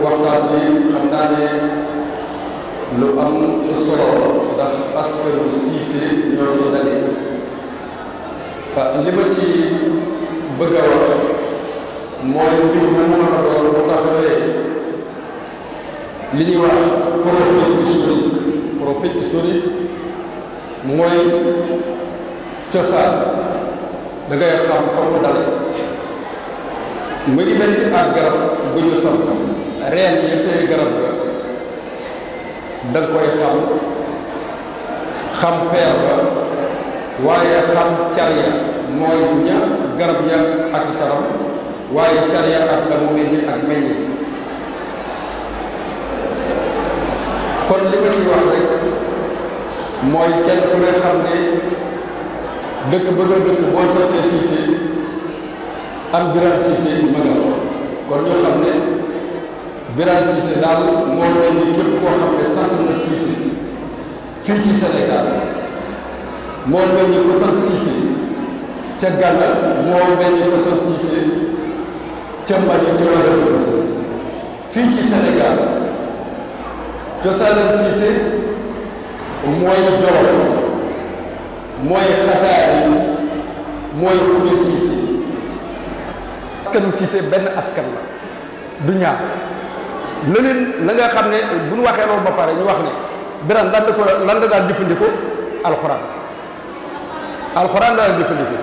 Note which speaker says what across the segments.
Speaker 1: waxtaan bi xam naa ne lu am solo ndax askanu Cissé ñoo fi daje li ma ci bëgg a wax mooy mbir mu mën a doon bu taxawee li ñuy wax profil historique mooy cosaan da ngay xam kaw mu dale mu ngi mel ni ak garab bu ñu samp reen yi tey garab ga da nga koy xam peer ba waaye xam car ya mooy ña garab ya ak caram waaye car ya ak la mu meññi ak meññi kon li ma ci wax rek mooy kenn ku ne xam ne dëkk ba nga dëkk boo santee Cissé am Birane Cissé ma nga fa kon ñoo xam ne Birane Cissé daal moo mel ni képp koo xam ne sant na Cissé fii ci Sénégal moo mel ni ko sant Cissé ca Gana moo mel ni ko sant Cissé ca Mali ca wàllu fii ci Sénégal cosaanal Cissé mooy Jolof mooy Xataari mooy Xude Cissé askanu Cissé benn askan la du ñaar leneen la nga xam ne bu ñu waxee loolu ba pare ñu wax ne Birane lan la daan jëfandikoo alxuraan la daan jëfandikoo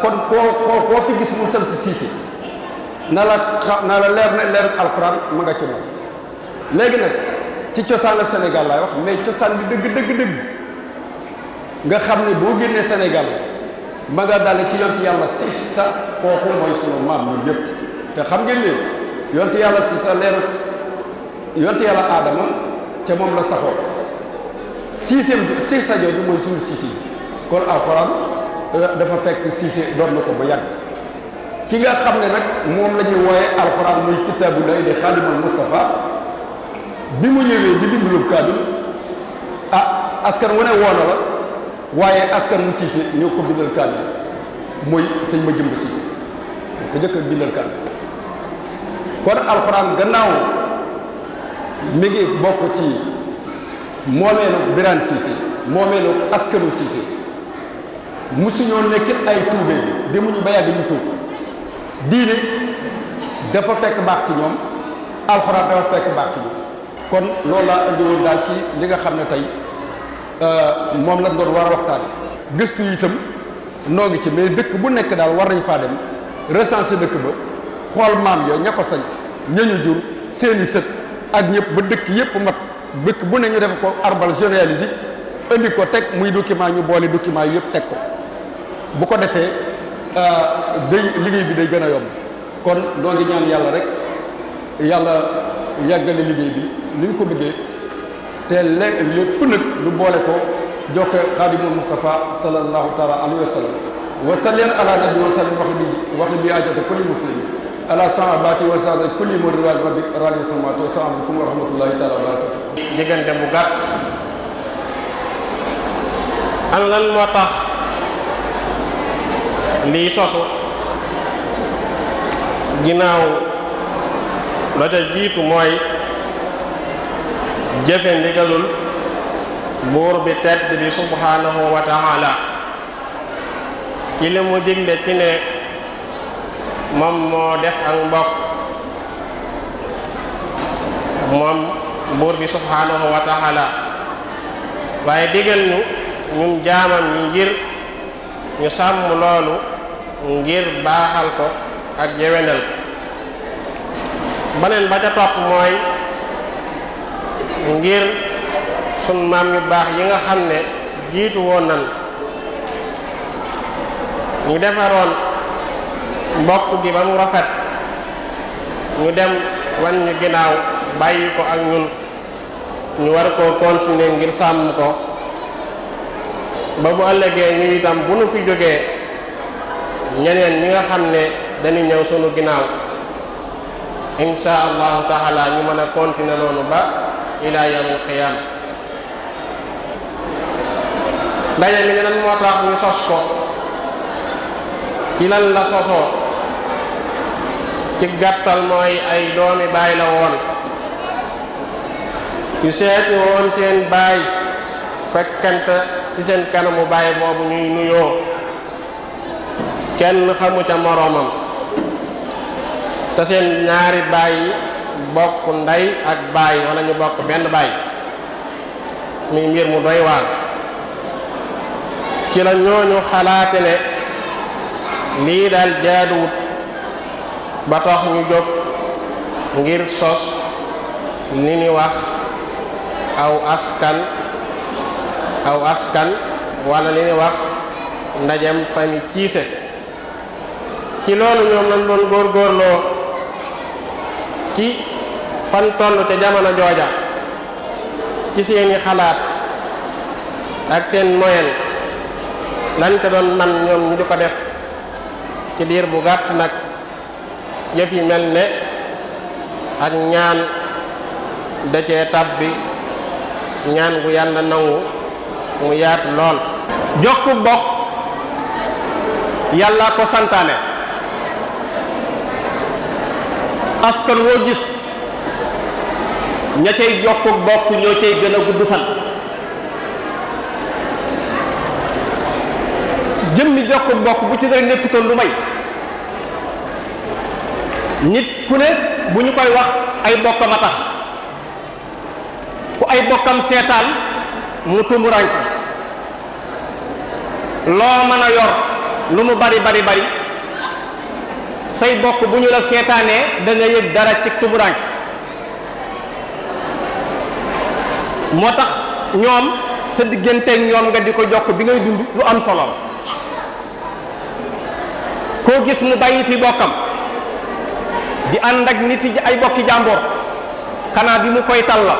Speaker 1: kon koo fi gis mu sant Cissé na la leer alxuraan ma nga ci moom léegi nag ci cosaanal Sénégal laay wax mais cosaan bi dëgg nga xam ne boo génnee Sénégal ma nga dale ci yonent yàlla Cissé kooku mooy sunu maam ñun ñëpp te xam ngeen ne yonent yàlla Cissé leer yonent yàlla Aadama ca moom la saxoo Cissé jooju mooy sunu Cissé kon alxuraan dafa fekk Cissé doon na ko ba yàgg ki nga xam ne nag moom la ñuy wooyee alxuraan muy kitaabullahi di Xaadimul Mustafa bi mu ñëwee di bindulub kaamil askan wu ne woona la waaye askan mu Cissé ñoo ko bindal kaamil muy sëñ ma jëmb Cissé ñoo ko njëkk a bindal kaamil kon alxuraan gannaaw mi ngi bokk ci moomeelu Birane Cissé moomeelu askanu Cissé musuñoo nekk ay tuubee demuñu ba yàgg ñu tuub diine dafa fekk baax ci ñoom alxuraan dafa fekk baax ci ñoom kon loolu laa indi woon daal ci li nga xam ne tey moom lañ doon war a waxtaane gëstu yi itam noo ngi ci mais dëkk bu nekk daal war nañ faa dem recenser dëkk ba xool maam ya ña ko sañ ñañu jur seeni sët ak ñëpp ba dëkk yëpp mat dëkk bu ne ñu def ko arbre généalogique indi ko teg muy document ñu boole document yi yëpp teg ko bu ko defee liggéey bi day gën a yomb kon noo ngi ñaan yàlla rek yàlla yàggale liggéey bi ni ñu ko bëggee te lépp nag lu boole ko jokke Xaadimul Mustafa sallallahu taala alayhi wa sallam wa sallim ala nabi wa sallim wax bi ajata kulli muslim ala sahabati wa sallam kulli murid rabbi rali samawati wa sallam aleykum wa rahmatullahi taala wa barakatuh
Speaker 2: diggante bu gàtt an lan moo tax lii sosu ginnaaw la ca jiitu mooy jëfe ndigalul buur bi tedd bi subhanahu wa taala ci li mu digle ci ne moom moo def ak mbokk moom buur bi subhanahu wa taala waaye digal ñu ñun jaamam ñi ngir ñu sàmm loolu ngir baaxal ko ak yewenal baneen ba ca topp mooy ngir sun maam yu baax yi nga xam ne jiitu woon nan ñu defaroon mbokk gi ba mu rafet ñu dem wan ñu ginnaaw bàyyi ko ak ñun ñu war koo continuer ngir sàmm ko ba bu ëllëgee ñu itam bu nu fi jógee ñeneen ñi nga xam ne dañu ñëw sunu ginnaaw insha allahu taala ñu mën a continuer noonu ba ila yawmil qiyaama ndaje mi ne lan moo tax ñu sos ko ci lan la sosoo ci gàttal mooy ay doomi baay la woon yu seeti woon seen baay fekkante ci seen kanamu baay boobu ñuy nuyoo kenn xamu ca moroomam te seen ñaari baay yi bokk ndey ak baay wala ñu bokk benn baay muy mbir mu doy waar ci la ñooñu xalaate ne lii daal jaaduwut ba tax ñu jóg ngir sos li ni wax aw askan wala li ni wax ndajem famille Ciise ci loolu ñoom lañ doon góorgóorloo ci fan toll ca jamono jooja ci seeni xalaat ak seen moyen lan ca doon man ñoom ñu di ko def ci diir bu gàtt nag yëf yi mel ne ak ñaan da cee tàbbi ñaan gu yàlla nangu mu yaatu lool.
Speaker 3: jokku bokk yàlla ko santaane askan woo gis ña cay jokku bokk ñoo cay gën a gudd fan jëmmi jokku bokk bu ci dara nekkutoon lu may nit ku ne bu ñu koy wax ay bokkam a tax ku ay bokkam seetaan mu tumuraank loo mën a yor lu mu bari say bokk bu ñu la seetaanee da nga yëg dara ci tumuraank moo tax ñoom sa digganteeg ñoom nga di ko jokk bi ngay dund lu am solo la koo gis mu bàyyi fi bokkam di ànd ak nit yi ay bokki jàmboor xanaa bi mu koy tal la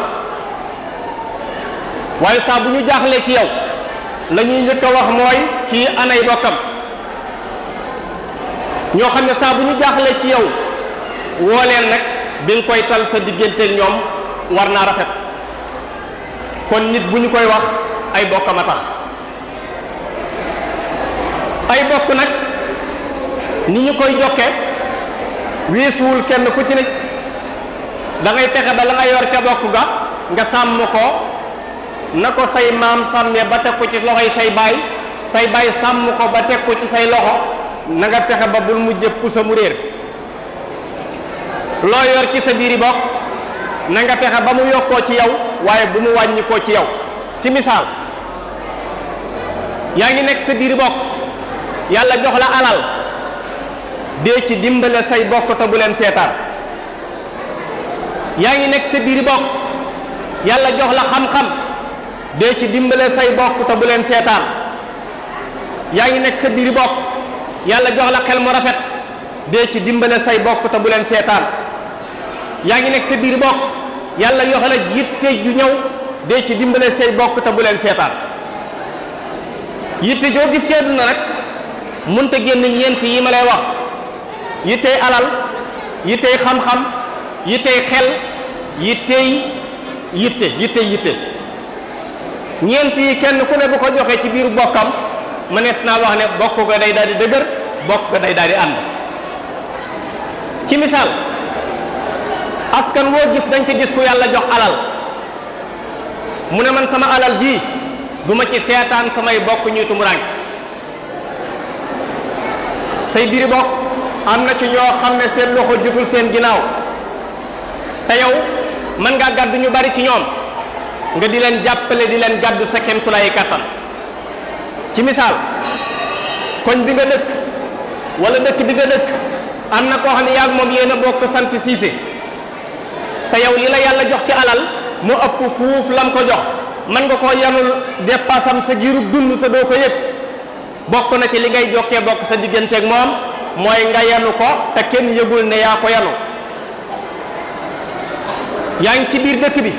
Speaker 3: waaye saa bu ñu jaaxlee ci yow la ñuy njëkk a wax mooy kii anay bokkam ñoo xam ne saa bu ñu jaaxlee ci yow woo leen nag bi nga koy tal sa digganteeg ñoom war naa rafet kon nit bu ñu koy wax ay bokkam a tax ay bokk nag ni ñu koy jokkee weesuwul kenn ku ci ne da ngay fexe ba la nga yor ca bokk ga nga sàmm ko na ko say maam sàmmee ba teg ko ci loxoy say baay sàmm ko ba teg ko ci say loxo na nga fexe ba bul mujjee pusa mu réer loo yor ci sa biiri bokk na nga fexe ba mu yokkoo ci yow waaye bu mu wàññi koo ci yow ci misaal yaa ngi nekk sa biiri bokk yàlla jox la alal dee ci dimbale say bokk te bu leen seetaan yaa ngi nekk sa biiri bokk yàlla jox la xam-xam dee ci dimbale say bokk te bu leen seetaan yaa ngi nekk sa biiri bokk yàlla jox la xel mu rafet dee ci dimbale say bokk te bu leen seetaan yaa ngi nekk sa biiri bokk yàlla jox la yitte ju ñëw dee ci dimbale say bokk te bu leen seetaan yitte joo gis seetlu na nag mënta génn ñeent yi ma lay wax yittey alal yittey xam-xam yittey xel yitte ñeent yi kenn ku ne bu ko joxee ci biir bokkam mënees naa wax ne bokk ga day daal di dëgër bokk ga day daal di ànd ci misaal askan woo gis dañ ci gis ku yàlla jox alal mu ne man sama alal ji du ma ci seetaan samay bokk ñuy tumuraanke say biiri bokk am na ci ñoo xam ne seen loxo jotul seen ginnaaw te yow mën ngaa gàddu ñu bari ci ñoom nga di leen jàppale di leen gàddu sa kemtulaayi kàttan ci misaal koñ bi nga dëkk wala dëkk bi nga dëkk am na koo xam ne yaa moom yéen a bokk sant Siise te yow li la yàlla jox ci alal mu ëpp fuuf lam ko jox mën nga koo yanul dépassam sa giirub dund te doo ko yëg bokk na ci li ngay jokkee bokk sa digganteeg moom mooy nga yanu ko te kenn yëgul ne yaa ko yanu yaa ngi ci biir dëkk bi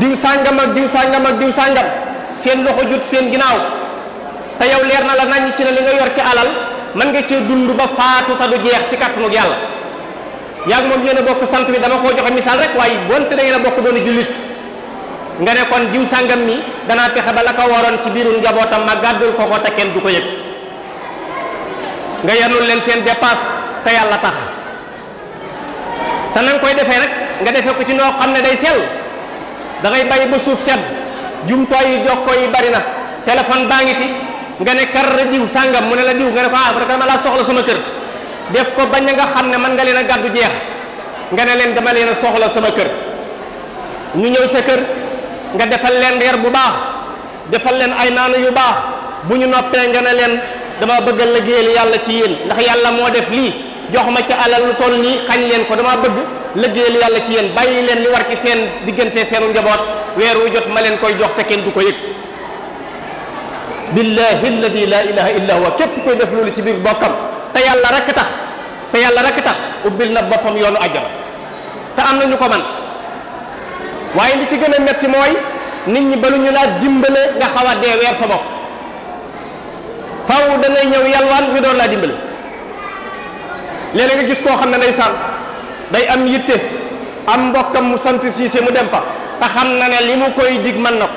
Speaker 3: diw sàngam ak diw sàngam ak diw sàngam seen loxo jut seen ginnaaw te yow leer na la nañ ci ne li nga yor ci alal mën nga cee dund ba faatu te du jeex ci kàttanu yàlla yaa ngi moom yéen a bokk sant bi dama koo joxe misaal rek waaye bonte da ngeen a bokk doon jullit nga ne kon diw sàngam mi danaa fexe ba la ko waroon ci biiru njabootam ma gàddul ko te kenn du ko yëg nga yanul leen seen dépasse te yàlla tax te na nga koy defee nag nga defee ko ci noo xam ne day sell da ngay bàyyi ba suuf sedd jumtuwaay yi jokkoo yi bari na téléphone baa ngi fi nga ne kar diw sàngam mu ne la diw nga ne ko ah dama laa soxla sama kër def ko bañ nga xam ne man nga leen a gàddu jeex nga ne leen dama leen a soxla sama kër ñu ñëw sa kër nga defal leen reer bu baax defal leen ay naanu yu baax bu ñu noppee nga ne leen dama bëgg a liggéeyal yàlla ci yéen ndax yàlla moo def lii jox ma ci alal lu toll nii xañ leen ko dama bëgg liggéeyal yàlla ci yéen bàyyi leen li war ci seen diggante seenu njaboot weer wu jot ma leen koy jox te kenn du ko yëg billahi alladi la ilaha illa huwa képp koy def loolu ci biir bokkam te yàlla rek tax ubbil na boppam yoonu àjjana te am na ñu ko man waaye li ci gën a metti mooy nit ñi balu ñu laa dimbale nga xaw a dee weer sa bopp faw da ngay ñëw yalwaan ñu door laa dimbale léeg-léeg nga gis koo xam ne ndeysaan day am yitte am mbokkam mu sant Siise mu dem fa te xam na ne li mu koy dig man na ko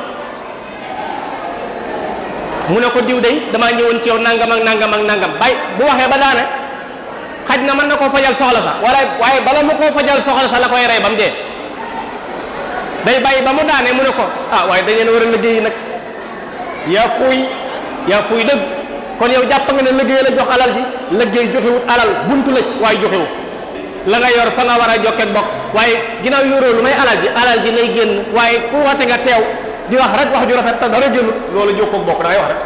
Speaker 3: mu ne ko diw day damaa ñëwoon ci yow nangam ak nangam ak nangam bay bu waxee ba daane xaj na mën na koo fajal soxla sax waaye bala mu koo fajal soxla sax la koy rey ba mu dee day bàyyi ba mu daane mu ne ko ah waaye dañ leen war a liggéey nag yaa fuuy dëgg kon yow jàpp nga ne liggéey la jox alal ji liggéey joxewut alal buntu la ci waaye joxewut la nga yor fa nga war a jokkee bokk waaye ginnaaw yoroo lu may alal ji lay génn waaye ku woote nga teew di wax rek wax ju rafet te dara génnut loolu jokkoo bokk da ngay wax rek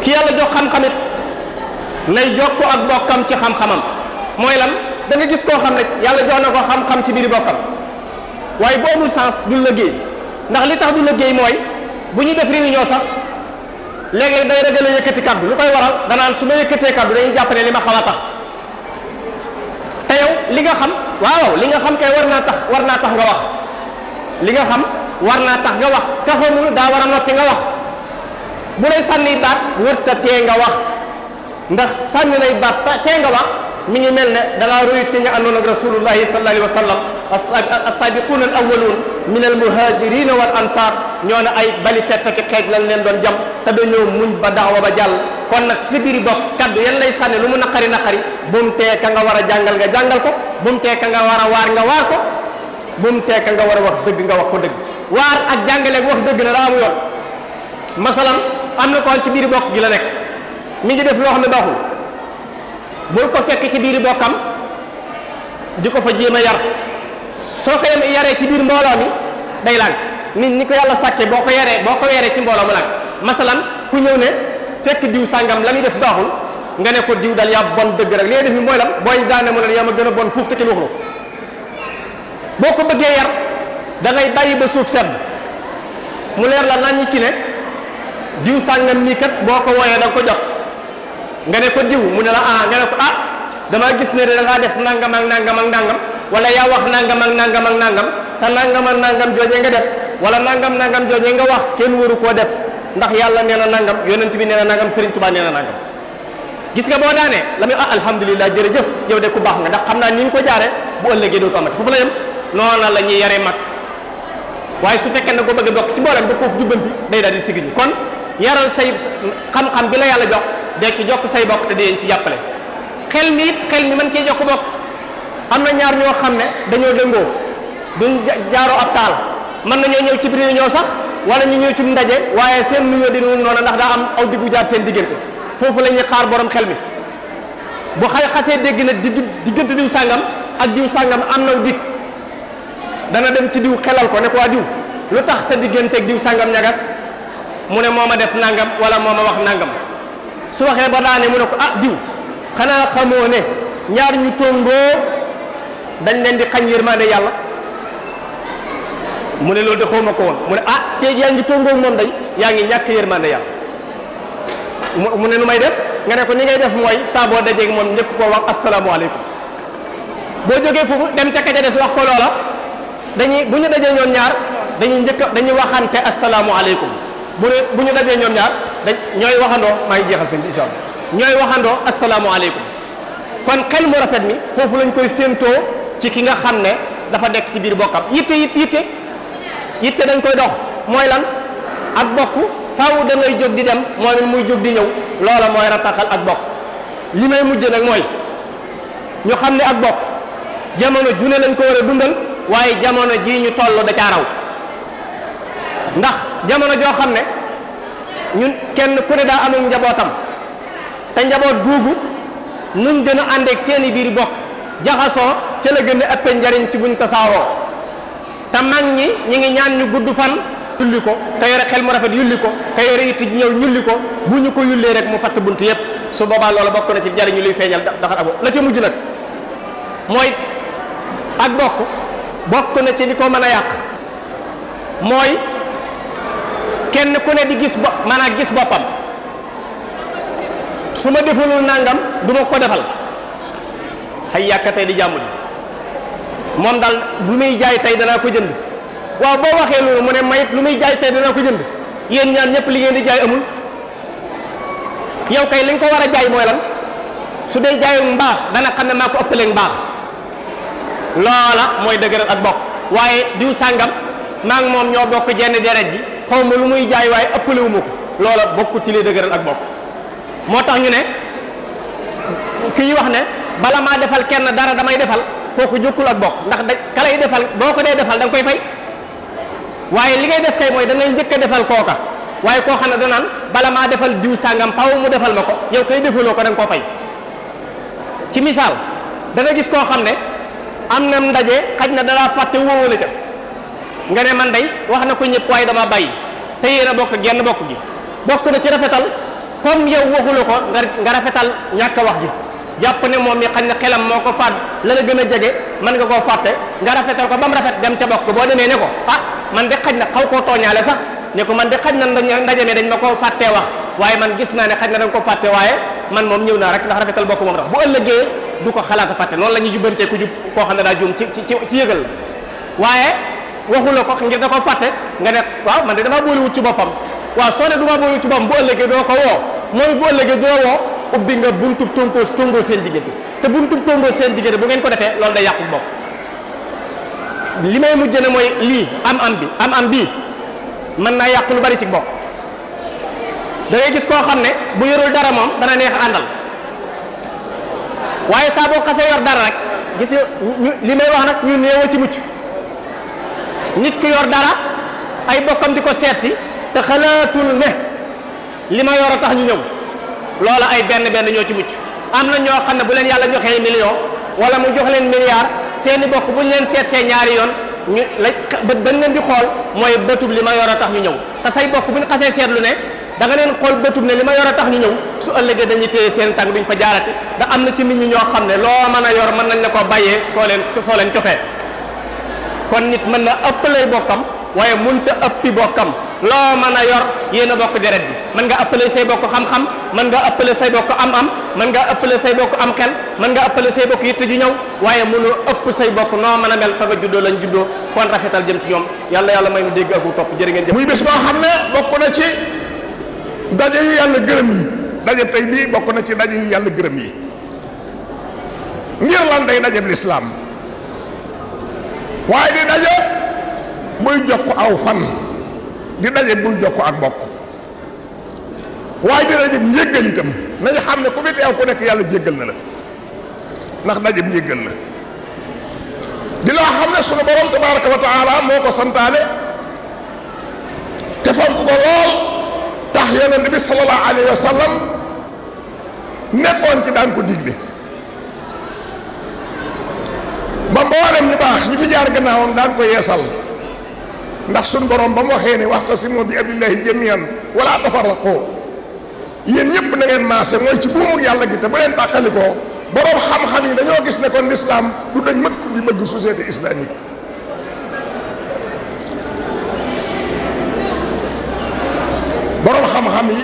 Speaker 3: ki yàlla jox xam-xamit nay jokkoo ak bokkam ci xam-xamam mooy lan da nga gis koo xam ne yàlla jox na ko xam-xam ci biir bokkam waaye bu amul sens du liggéey ndax li tax du liggéey mooy bu ñu def réunion sax léeg-léeg day ragal a yëkkati kaddu lu koy waral danaan su ma yëkkatee kaddu dañuy jàpp ne li ma xam a tax te yow li nga xam waaw li nga xam kay war naa tax nga wax li nga xam war naa tax nga wax ka xamul daa war a noppi nga wax bu lay sànni baat wërta tee nga wax ndax sànni lay baat tee nga wax mi ngi mel ne da ngaa roy te ñu àndoon ak rasulullahi sallallahu alayhi wa sallam as-sabiquna al awwalun min al muhajirin wal ansar ñoo ne ay bali fett ki xeej lañ leen doon jam te dañoo muñ ba daawa ba jàll kon nag si biir bopp kaddu yan lay sànni lu mu naqari bu mu tee ka nga war a jàngal nga jàngal ko bu mu tee ka nga war a waar nga waar ko bu mu tee ka nga war a wax dëgg nga wax ko dëgg waar ak jàngale ak wax dëgg na daa amu yoon masalan am na ko ci biir bokk gi la nekk mi ngi def loo xam ne baaxul bul ko fekk ci biir bokkam di ko fa jéem a yar soo ko yaree ci biir mbooloo mi day lànk nit ñi ko yàlla sàkke boo ko yaree ci mbooloo mu lànk masalan ku ñëw ne fekk diw sàngam la muy def baaxul nga ne ko diw dal yaa bon dëgg rek li ngay def ni mooy lan booy daane mu ne yaa ma gën a bon fuuf te kenn waxu boo ko bëggee yar da ngay bàyyi ba suuf sedd mu leer la nañ ñi ci ne diw sàngam nii kat boo ko wooyee da nga ko jot nga ne ko diw mu ne la nga ne ko damaa gis ne da ngaa def nangam ak nangam ak nangam wala yaa wax nangam ak nangam ak nangam te nangam ak nangam joojee nga def wala nangam joojee nga wax kenn waru koo def ndax yàlla nee na nangam yonent bi nee na nangam Serigne Touba nee na nangam gis nga boo daanee la muy alhamdulilah jërëjëf yow de ku baax nga ndax xam naa ni nga ko jaaree bu ëllëgee dootu amati foofu la yem noonu la ñuy yaree mag waaye su fekkee ne ko bëgg a bokk ci mboolem ba foofu jubbanti day daal di sigil kon yaral say xam-xam bi la yàlla jox dee ci jokk say bokk te di leen ci jàppale xel mi mën cee jokk bokk am na ñaar ñoo xam ne dañoo dëngoo duñ jaaroo ab taal mën nañoo ñëw ci réunion sax wala ñu ñëw ci ndaje waaye seen nuyoo di noonu ndax daa am aw diggu jaar seen diggante foofu la ñuy xaar borom xel mi bu xasee dégg na diggante diw sàngam ak diw sàngam am naw dig dana dem ci diw xelal ko ne ko waa diw lu tax sa diggante ak diw sàngam ñagas mu ne moo ma def nangam wala moo ma wax nangam su waxee ba daane mu ne ko diw xanaa xamoo ne ñaar ñu tongoo dañ leen di xañ yërmande yàlla mu ne loolu de xawma ko woon mu ne teeg yaa ngi tongoo moom day yaa ngi ñàkk yërmande yàlla mu ne nu may def nga ne ko ni ngay def mooy saa boo dajeeg moom ñëpp koo wax asalaamaaleykum boo jógee foofu dem ca ka ca des wax ko loola bu ñu dajee ñoom ñaar dañuy waxante asalaamaaleykum bu ñu dajee ñoom ñaar ñooy waxandoo maa ngi jeexal seen bi incha allah ñooy waxandoo asalaamaaleykum kon xel mu rafet mi foofu lañ koy séentoo ci ki nga xam ne dafa nekk ci biir bokkam yitte dañ koy dox mooy lan ak bokk faaw da ngay jóg di dem moom it muy jóg di ñëw loola mooy rataxal ak bokk li may mujj nag mooy ñu xam ne ak bokk jamono june lañ ko war a dundal waaye jamono jii ñu toll da caa raw ndax jamono joo xam ne ñun kenn ku ne daa amul njabootam te njaboot googu nun gën a àndeek seeni biir bokk jaxasoo ca la gën a ëpp njariñ ci buñ tasaaroo te mag ñi ñi ngi ñaan ñu gudd fan yulli ko te yore xel mu rafet yulli ko te yore it ñëw ñulli ko bu ñu ko yullee rek mu fatt bunt yépp su boobaa loola bokk na ci njariñu luy feeñal daxar abo la ca mujj nag mooy ak bokk na ci li ko mën a yàq mooy kenn ku ne di gis maanaam gis boppam su ma defalul nangam du ma ko defal ay yàkkatee di jàmm moom daal lu muy jaay tey danaa ko jënd waaw boo waxee loolu mu ne mayit lu muy jaay tey danaa ko jënd yéen ñaan ñëpp li ngeen di jaay amul yow kay li nga ko war a jaay mooy lan su dee jaayum mbaax dana xam ne maa ko ëppalee mbaax loola mooy dëgëral ak bokk waaye diw sàngam maa ngi moom ñoo bokk jenn deret ji xaw ma lu muy jaay waaye ëppalewu ma ko loola bokku ci li dëgëral ak bokk moo tax ñu ne kii wax ne bala maa defal kenn dara damay defal kooku jokkul ak bokk ndax ka lay defal boo ko dee defal da nga koy fay waaye li ngay def kay mooy da ngay njëkk a defal kooka waaye koo xam ne danaan bala maa defal diw sàngam paw mu defal ma ko yow koy defaloo ko da nga koo fay ci misaal da nga gis koo xam ne am na ndaje xaj na dalaa fàtte wóowu la ca nga ne man day wax na ko ñëpp waaye dama bàyyi te yéen a bokk genn bokk gi bokk na ci rafetal comme yow waxula ko nga rafetal ñàkk a wax ji jàpp ne moom mi xañ na xelam moo ko faat la la gën a jege mën nga koo fàtte nga rafetal ko ba mu rafet dem ca bokk boo demee ne ko ah man de xaj na xaw koo tooñaale sax ne ko man de xaj na ndaje mi dañ ma koo fàttee wax waaye man gis naa ne xaj na da nga ko fàtte waaye man moom ñëw naa rek ndax rafetal bokk moom tax bu ëllëgee du ko xalaata fàtte noonu la ñuy jubbantee ku jub koo xam ne daa juum ci yëgal la waaye waxula ko ngir da ko fàtte nga ne waaw man de damaa boolewut ci boppam waaw soo ne du ma boolewut ci boppam bu ëllëgee doo ko woo mooy bu ëllëgee doo woo ubbi nga buntub tóngoo seen diggante te buntub tóngoo seen diggante bu ngeen ko defee loolu day yàqu bokk li may mujj ne mooy lii am bii mën naa yàq lu bari ci bokk da ngay gis koo xam ne bu yorul dara moom dana neex àndal waaye saa boo xasee yor dara rek gis li may wax nag ñu néew ci mucc nit ki yor dara ay bokkam di ko seet si te xalaatul ne li ma yor a tax ñu ñëw loola ay benn ñoo ci mucc am na ñoo xam ne bu leen yàlla joxee million wala mu jox leen milliard seeni bokk bu ñu leen seet see ñaari yoon ñu bët bañ leen di xool mooy bëtub li ma yor a tax ñu ñëw te say bokk bu ñu xasee seetlu ne da nga leen xool bëtub ne li ma yor a tax ñu ñëw su ëllëgee dañuy téye seen tànk duñ fa jaarati da am na ci nit ñi ñoo xam ne loo mën a yor mën nañ la ko bàyyee soo leen cofee kon nit mën na ëppalay bokkam waaye mënta ëppi bokkam loo mën a yor yéen a bokk deret bi mën nga ëppale say bokk xam-xam mën nga ëppale say bokk am-am mën nga ëppale say bokk am xel mën nga ëppale say bokk yitte ju ñëw waaye mënoo ëpp say bokk noo mën a mel fa nga juddoo lañ juddoo kon rafetal jëm ci ñoom yàlla may nu dégg ak topp jërë ngeen jëf.
Speaker 4: muy bés boo xam ne bokk na ci daje yu yàlla gërëm yi daje tey bii bokk na ci daje yu yàlla gërëm yi ngir lan day dajeb lislaam waaye di daje buy jokk aw fan di daje buy jokk ak bokk waaye di daje njéggal itam nañu xam ne ku fi teew ku nekk yàlla jéggal na la ndax daje njéggal la di loo xam ne sunu borom tabaraka wa taala moo ko santaane te fonk ko lool tax yonent bi sallallahu alayhi wa sallam nekkoon ci daan ko digle ba mboolem ñu baax ñi fi jaar gannaawam daan ko yeesal ndax suñ borom ba mu waxee ne waxtasimu bi hablillahi jamii'an wala tafarraqu yéen ñëpp na ngeen maase mooy ci buumug yàlla gi te bu leen tàqalikoo borom xam-xam yi dañoo gis ne kon l'islam du dañ mëkk di bëgg société islamique borom xam-xam yi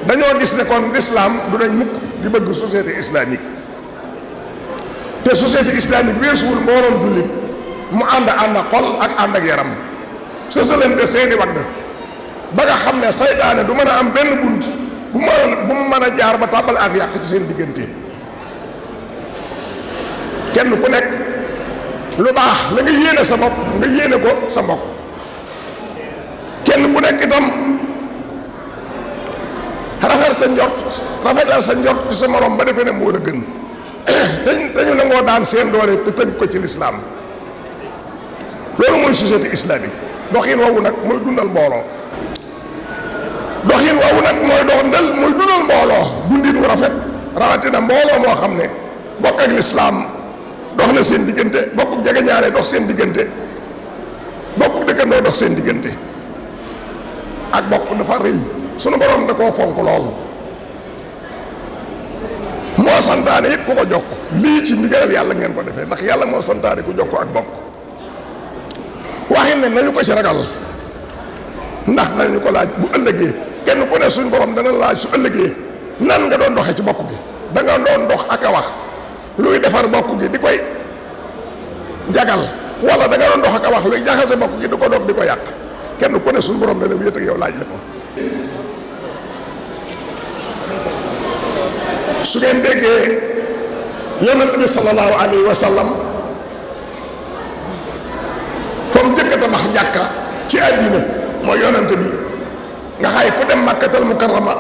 Speaker 4: dañoo gis ne kon l'islam du dañ mukk di bëgg société islamique te société islamique weesuwul mbooloom jullit mu ànd ak xol ak ànd ak yaram sësalante seeni wagg ba nga xam ne saytaane du mën a am benn bunt bu mu mën a jaar ba tàbbal ak yàq ci seen diggante kenn ku nekk lu baax la nga yéene sa bopp nga yéene ko sa mbokk kenn ku nekk itam rafetal sa njort ci sa morom ba defee ne moo la gën te ñu nangoo daan seen doole te tënk ko ci lislaam. loolu mooy société islamique. doxin woowu nag mooy dundal mbooloo. doxin woowu nag mooy dundal mbooloo dundin wu rafet rawatina mbooloo moo xam ne bokk ak lislaam dox na seen diggante, bokk jegeñaale dox seen diggante, bokk dëkkandoo dox seen diggante. ak bokk dafa rëy sunu borom da koo fonk lool. moo santaane it ku ko jokk lii ci ndigalal yàlla ngeen ko defee ndax yàlla moo santaane ku jokk ak bokk. waxin ne nañu ko ci ragal ndax nañu ko laaj bu ëllëgee kenn ku ne suñ borom dana laaj su ëllëgee nan nga doon doxee ci bokk gi. da nga doon dox ak a wax luy defar bokk gi di koy jagal wala da nga doon dox ak a wax luy jaxase bokk gi di ko dog di ko yàq. kenn ku ne suñ borom dana wéet ak yow laaj la ko. su ngeen déggee yonent bi sallallahu alayhi wa sallam fa mu njëkk a tabax jàkka ci àddina mooy yonent bi nga xay ku dem makkatal mukarrama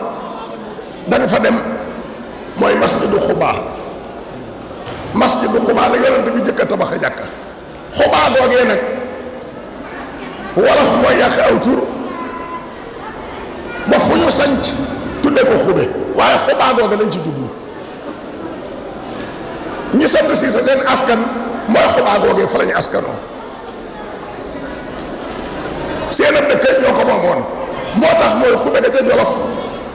Speaker 4: da nga fa dem mooy masjidu xubaa. masjidu xubaa la yonent bi njëkk a tabax jàkka. xubaa googee nag wolof mooy yàq aw tur ba fu ñu sanc tudde ko xube waaye xubaa googe lañ ci jublu. ñi sant si sa seen askan mooy xubaa googee fa la ñu askanoo. seen ab dëkk ñoo ko moomoon moo tax mooy xube ga ca Jolof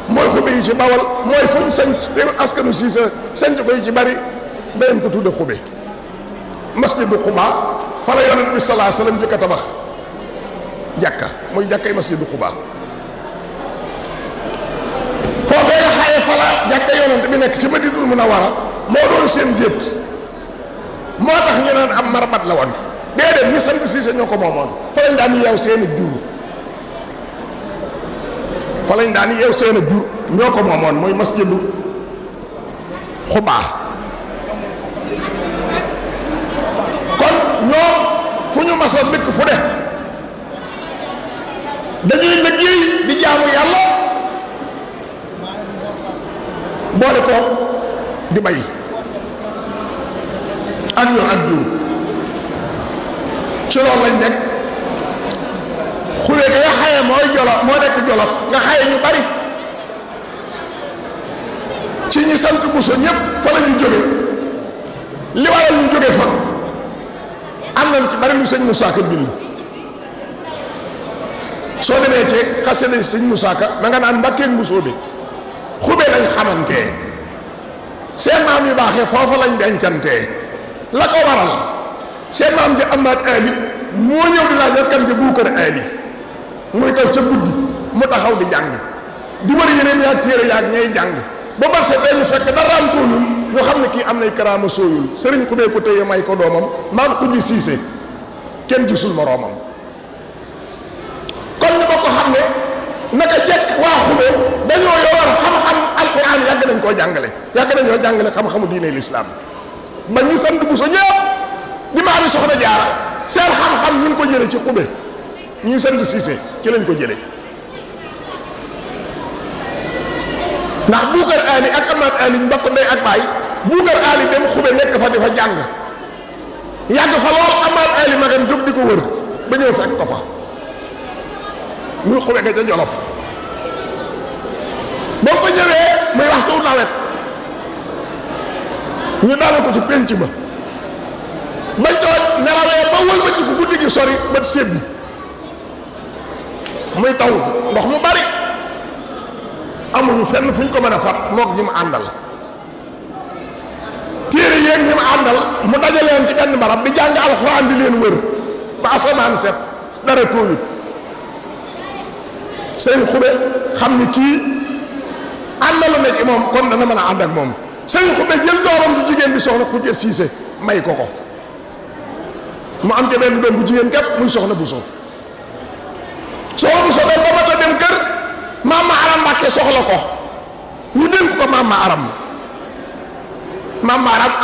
Speaker 4: mooy xube yi ci Bawol mooy fu ñu sanc te askanu si sa sanc ko yi ci bari dañ ko tudde xube. masjidu xubaa fa la yonent bi salaa sallam jëkk a tabax jàkka muy jàkkay masjidu xubaa. foofee nga xaye fa la jàkka yonent bi nekk ci Madinatul Munawwara moo doon seen gétt moo tax ñu naan am marbat la woon. déedéet ñi sant Siise ñoo ko moomoon fa lañ daan yeew seeni jur fa lañ daan yeew seeni jur ñoo ko moomoon mooy masjidu xubaa. kon ñoom fu ñu masa dëkk fu de dañuy liggéey di jaamu yàlla boole ko di bay ak yor ak jur. ci loolu lañ nekk xule ga nga xaye mooy Jolof moo nekk Jolof nga xaye ñu bari ci ñi sant Buso ñëpp fa la ñu jóge li waral ñu jóge fa am nañ ci bari lu sëñ Musaa Ka bind. soo demee ci xasida sëñ Musaa Ka da nga naan Mbàkkeeg Buso bi xube lañ xamantee seen maam yu baaxee foofa lañ dencantee la ko waral seen maam ji Amaat Ali moo ñëw di laaj kan ja Buukar Ali muy taw ca guddi mu taxaw di jàng di wër yeneen yaa téere yaag ñay jàng ba bar sa ñu fekk daraam tooyul ñu xam ne kii am nay karaama sooyul sëriñ xubee ko téye may ko doomam maam xubbi siise kenn gisul moroomam. kon ñu ba ko xam ne naka jekk waa xubee dañoo yor xam-xam alquran yàgg nañ koo jàngale yàgg nañoo jàngale xam-xamu diine lislaam ba ñu sant bu sa ñëpp di maami soxna jaara seen xam-xam ñu ngi ko jële ci xube ñi sant siise ci lañ ko jële ndax Buukar Ali ak Amaat Ali mbokk ndey ak baay Buukar Ali dem xube nekk fa di fa jàng yàgg fa lool Amaat Ali magam jóg di ko wër ba ñëw fekk ko fa muy xube ga ca Jolof boo ko ñëwee muy waxtu nawet ñu daal ko ci penc ba bañ toog nelawee ba wëlbati ko guddi gi sori ba séddi muy taw ndox mu bari amuñu fenn fuñ ko mën a fat mook ñi mu àndal téere yéeg ñi mu àndal mu dajaleen ci benn barab di jàng alxuraan di leen wër ba asamaan set dara tooyut sëñ xube xam ni kii àndalu na ci moom kon dana mën a ànd ak moom sëñ xube jël doomam du jigéen bi soxna Xujja Siise may ko ko mu am ca benn doom bu jigéen kat muy soxna Buso soxna Buso doom ba mata dem kër maam ma aram Mbàkke soxla ko ñu dénk ko maam ma aram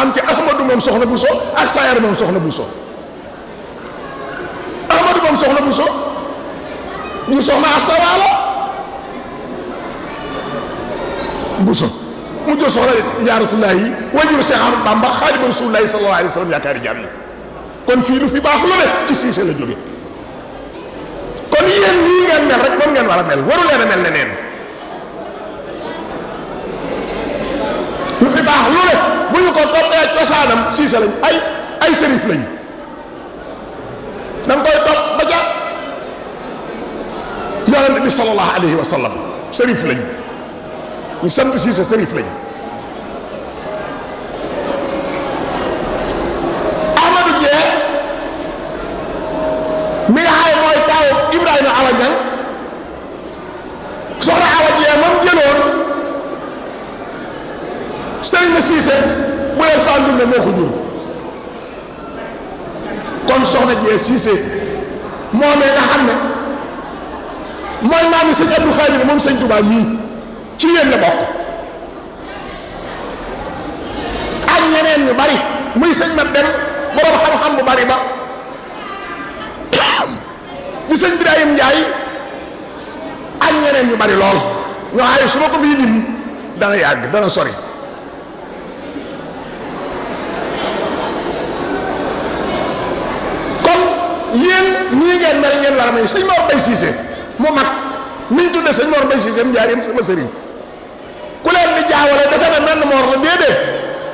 Speaker 4: am ci Ahmadu moom soxna Buso ak Sayar moom soxna Buso Ahmadu moom soxna Buso ñu soxna Asawaalo Buso mu jur soxna Jaaratullaahi yi wajur Cheikh Ahmadou Bamba Xaadimu Rasuulillaahi sallallaahu alayhi wa sallam yaakaari jàmm ni kon fii lu fi baax lu ne ci Siise la jóge kon yéen nii ngeen mel rek moom ngeen war a mel waru leen a mel ne neen lu fi baax lu ne bu ñu ko toppee cosaanam Siise lañ ay sërif lañ da nga koy topp ba ca yonent bi sallallahu alayhi wa sallam sërif lañ ñu sant Siise sërif lañ Ahmadou Dieng mi nga xay mooy taaw Ibrahima Awa Niang soxna Awa Dieng moom jëloon sëriñ na Siise bu leen fa àndul ne moo ko jur kon soxna Dieng Siise moomee nga xam ne mooy maam yi sëñ Abdou Khadir moom sëñ Touba mii ci yéen la bokk ak ñeneen ñu bari muy sëñ Mat Dem borom xam-xam bu bari ba di sëñ Birahim Njaay ak ñeneen ñu bari lool ñoo xay su ma ko fii lim dana yàgg dana sori kon yéen nii ngeen mel ngeen war a may sëñ Mor Bay Siise mu mag niñ tudde sëñ Mor Bay Siise Njaaréem sama sëriñ ku leen di jaawale dafa ne menn Mor la déedéet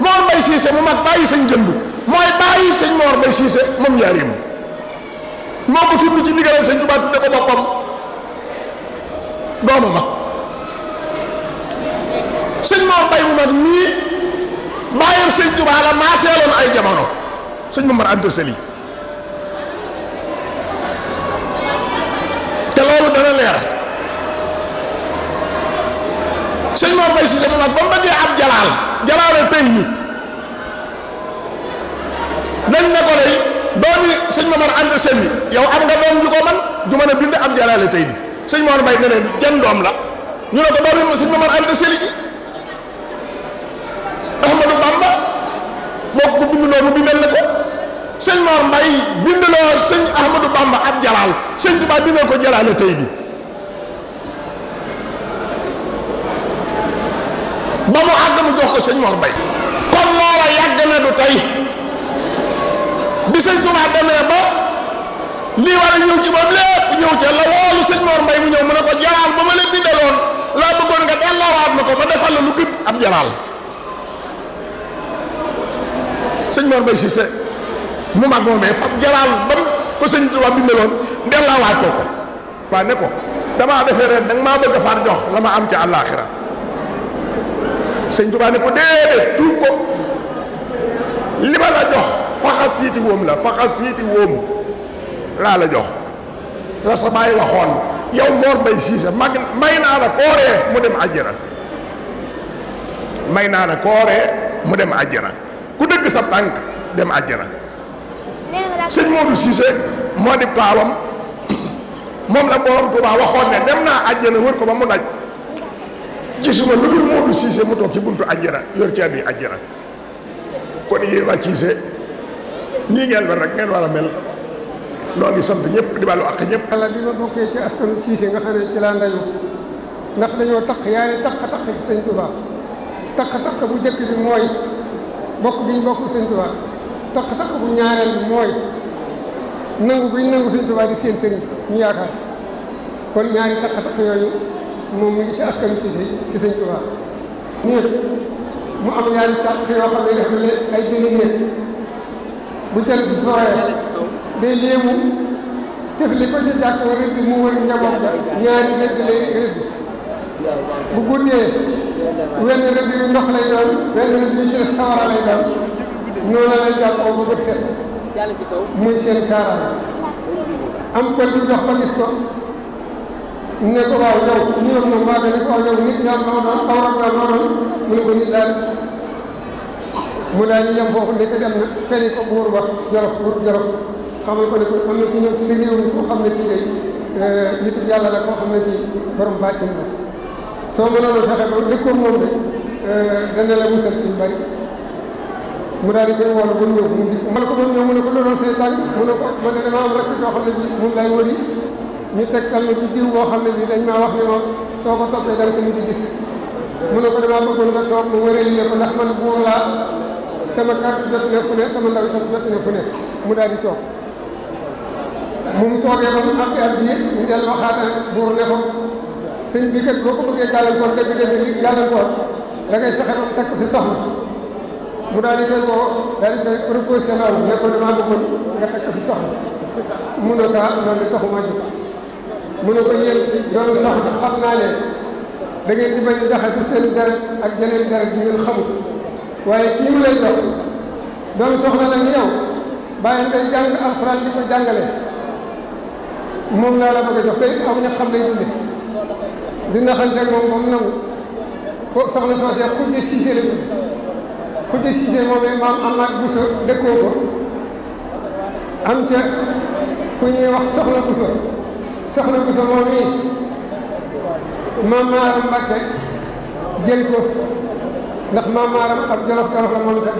Speaker 4: Mor Bay Siise mu mag bàyyi sëñ Jëmbu mooy bàyyi sëñ Mor Bay Siise moom Njaaréem moo ko tudd ci ndigalal sëñ Tuubaa tudde ko boppam dooma ma sëñ Mor Bay mu mag nii bàyyam sëñ Tuubaa la maaseeloon ay jamono sëñ Mamar Anta Sali te loolu dana leer sëñ Mor Bay Siise mu mag ba mu bëggee ab jalaale tey ñi dañ ne ko day doomi sëñ Mamar Anta Sali yow am nga doom ju ko man ju mën a bind ab jalaale tey ni sëñ Mor Bay ne leen jenn doom la ñu ne ko doomi sëñ Mamar Anta Sali ji Ahmadou Bamba boo ko binduloo mu bindal ne ko sëñ Mor Mbay bindaloo sëñ Ahmadou Bamba ab jalaal sëñ Tuubaa bindal ko jalaale tey bi ba mu àgg mu jox ko sëñ Mor Mbay kon loola yàgg na du tey bi sëñ Tuubaa demee ba lii war a ñëw ci moom lépp ñëw ca la woolu sëñ Mor Mbay mu ñëw mu ne ko jalaal ba ma leen bindaloon laa bëggoon nga delloowaat ma ko ba defal la lu gën ab jalaal sëñ Mor Bay Siise mu mag moomee fab jalaal ba ko sëñ Tuubaa bindaloon delloowaat ko waa ne ko damaa defee ren danga maa bëgg a far jox la ma am ca àllaaxira sëñ Tuubaa ne ko déedéet tuub ko li ma la jox faxa siiti wóom la faxa siiti wóom laa la jox la sa baay waxoon yow Mor Bay Siise mag may naa la kooree mu dem àjjana may naa la kooree mu dem àjjana ku dëgg sa tànk dem àjjana sëñ Moodu Siise moo di taawam moom la borom Tuubaa waxoon ne dem naa àjjana wër ko ba mu daj gisuma lu dul Moodu Siise mu toog ci buntu àjjana yor caabi àjjana kon yéen waa Siise nii ngeen mel rek ngeen war a mel noo ngi sant ñëpp di baalu ak ñëpp.
Speaker 5: yàlla bi ma bokkee ci askanu Siise nga xam ne ci laa ndayu ndax dañoo taq yaa ni taq ci sëñ Tuubaa taq bu njëkk bi mooy bokk gi ñu bokk sëñ Tuubaa taq bu ñaareel bi mooy nangu bi ñu nangu sëñ Tuubaa di seen sëriñ ñu yaakaar kon ñaari taq yooyu moom mi ngi ci askanu ci sëñ Tuubaa néeg mu am ñaari taq yoo xam ne dafa ne ay jëli néeg bu jël si sooyee day léemu tefli ko ci jàkk rëdd mu wër njaboot ga ñaari rëdd lay rëdd bu guddee wenn rëdd yu ndox lay doon wenn rëdd yu ci def sawara lay doon noonu lay jàppoo ba bët set muy seen kaaraay am pël bi dox ba gis ko ne ko waaw yow ñu yoon moom waaga ne ko waaw yow nit ñaam noo doon aw rab la noo doon mu ne ko nit daal mu daal di yem foofu ndeke dem na feni ko buur ba jolof xamal ko ne ko am na ku ñëw ci sa réew mi koo xam ne ci day nitu yàlla la koo xam ne ci borom baatin la soo mënoon a fexe ba dëkkoon moom de dana la musal ci lu bari mu daal di koy woolu ba ñëw mu dikk man ko ba ñëw mu ne ko looloon say tànk mu ne ko man de dama am rek koo xam ne bi moom lay wëri ñu tegtal ne bi diw boo xam ne bi dañ maa wax ne moom soo ko toppee danga ko mujj gis mu ne ko damaa bëggoon nga toog mu wëree ne ko ndax man buur laa sama kàddu jot na fu ne sama ndaw itam jot na fu ne mu daal di toog mu toogee ba mu ab diir ñu del waxaata buur ne ko sëñ bi kat boo ko bëggee gàllankoor dëgg-dëgg li gàllankoor da ngay fexe ba takk fi soxna mu daal di koy woo daal di koy proposé loolu ne ko damaa bëggoon nga takk fi soxna mu ne ko loolu taxuma jóg mu ne ko yéen doomu soxna xam naa leen da ngeen di bañ a jaxase seen deret ak jeneen deret di ngeen xamul waaye kii mu lay jox doomu soxna la ni yow bàyyi ngay jàng alxuraan di ko jàngale moom laa la bëgg a jox tey aw ña xam lay dunde dina xanteeg moom moom nangu ko soxna soosee xujje siise la tudd xujje siise moom maam amaat buso dëkkoo ko am ca ku ñuy wax soxna buso moom yi maam maaram Mbàkke jël ko ndax maam maaram ab jolof la moom itam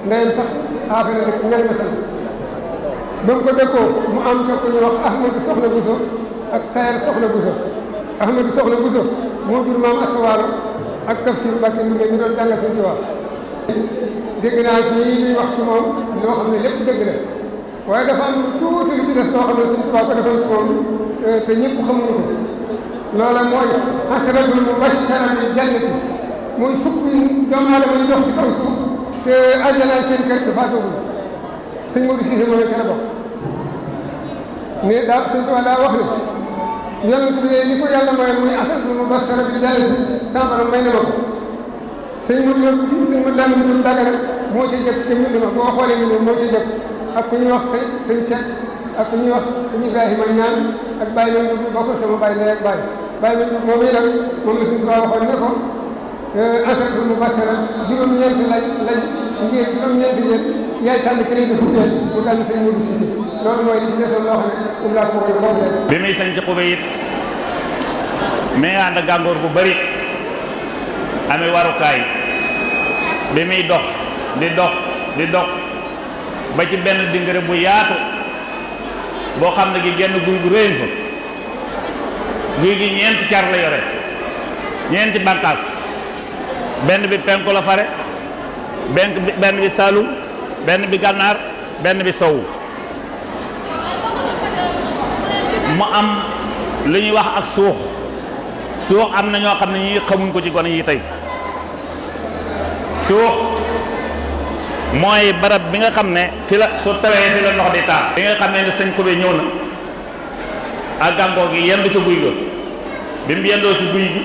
Speaker 5: ndeyam sax affaire rek ñan nga sant ba mu ko dëkkoo mu am ca ku ñuy wax ahmadu soxna buso ak sayar soxna buso ahmadu soxna buso moo jur maam asawaalo ak tafsir Mbàkke mu ne ñu doon jàngal Sëñ Tuubaa dégg naa fii ñuy wax ci moom loo xam ne lépp dëgg la waaye dafa am tuuti lu ci des loo xam ne Sëñ Tuubaa ko defoon ci moom te ñëpp xamuñu ko loola mooy asratul mubashara bil jannati mooy fukk doomu aadama yi dox ci kaw suuf te àjjana seen kër te faatoogul sëñ Modou Cissé moom ca la bokk ne daa Sëñ Tuubaa daa wax ne yonent bi ne li ko yàlla mooy muy asratul mubashara bil jannati sama borom may na ma ko sëñ Modou Lamine Diouf Dagana moo ca jëkk te mbind ma boo xoolee ni moo ca jëkk ak ku ñuy wax sëñ Cheikh ak ku ñuy wax sëñ Ibrahima Ñaan ak Baye Mandiou bu bokkal sama Baye ndey ak Baye Mandiou moom yi nag moom la Sëñ Tuubaa waxoon ne ko asratul mubashara juróom-ñeenti lañ ngir juróom-ñeenti yéen yaay tànn keneen di fukkeel mu tànn sëñ Modou Cissé loolu mooy li ci desoon loo xam ne um laa ko bëggoon complet
Speaker 6: bi muy sañ ci xube it mi ànd ak gàngoor bu bëri amee warukaay bi muy dox di dox ba ci benn dingare bu yaatu boo xam ne gi genn guy gu réy fa guy gi ñeenti car la yore ñeenti bànqaas benn bi penku la fare benn bi Saalum benn bi Gànnaar benn bi sowu mu am lu ñuy wax ak suux am na ñoo xam ne ñi xamuñ ko ci gone yi tey suux mooy barab bi nga xam ne fi la su tawee fi la ndox di taa bi nga xam ne sëñ Kube ñëw na ak gàngoor gi yendu ci guy ga bi mu yendoo ci guy gi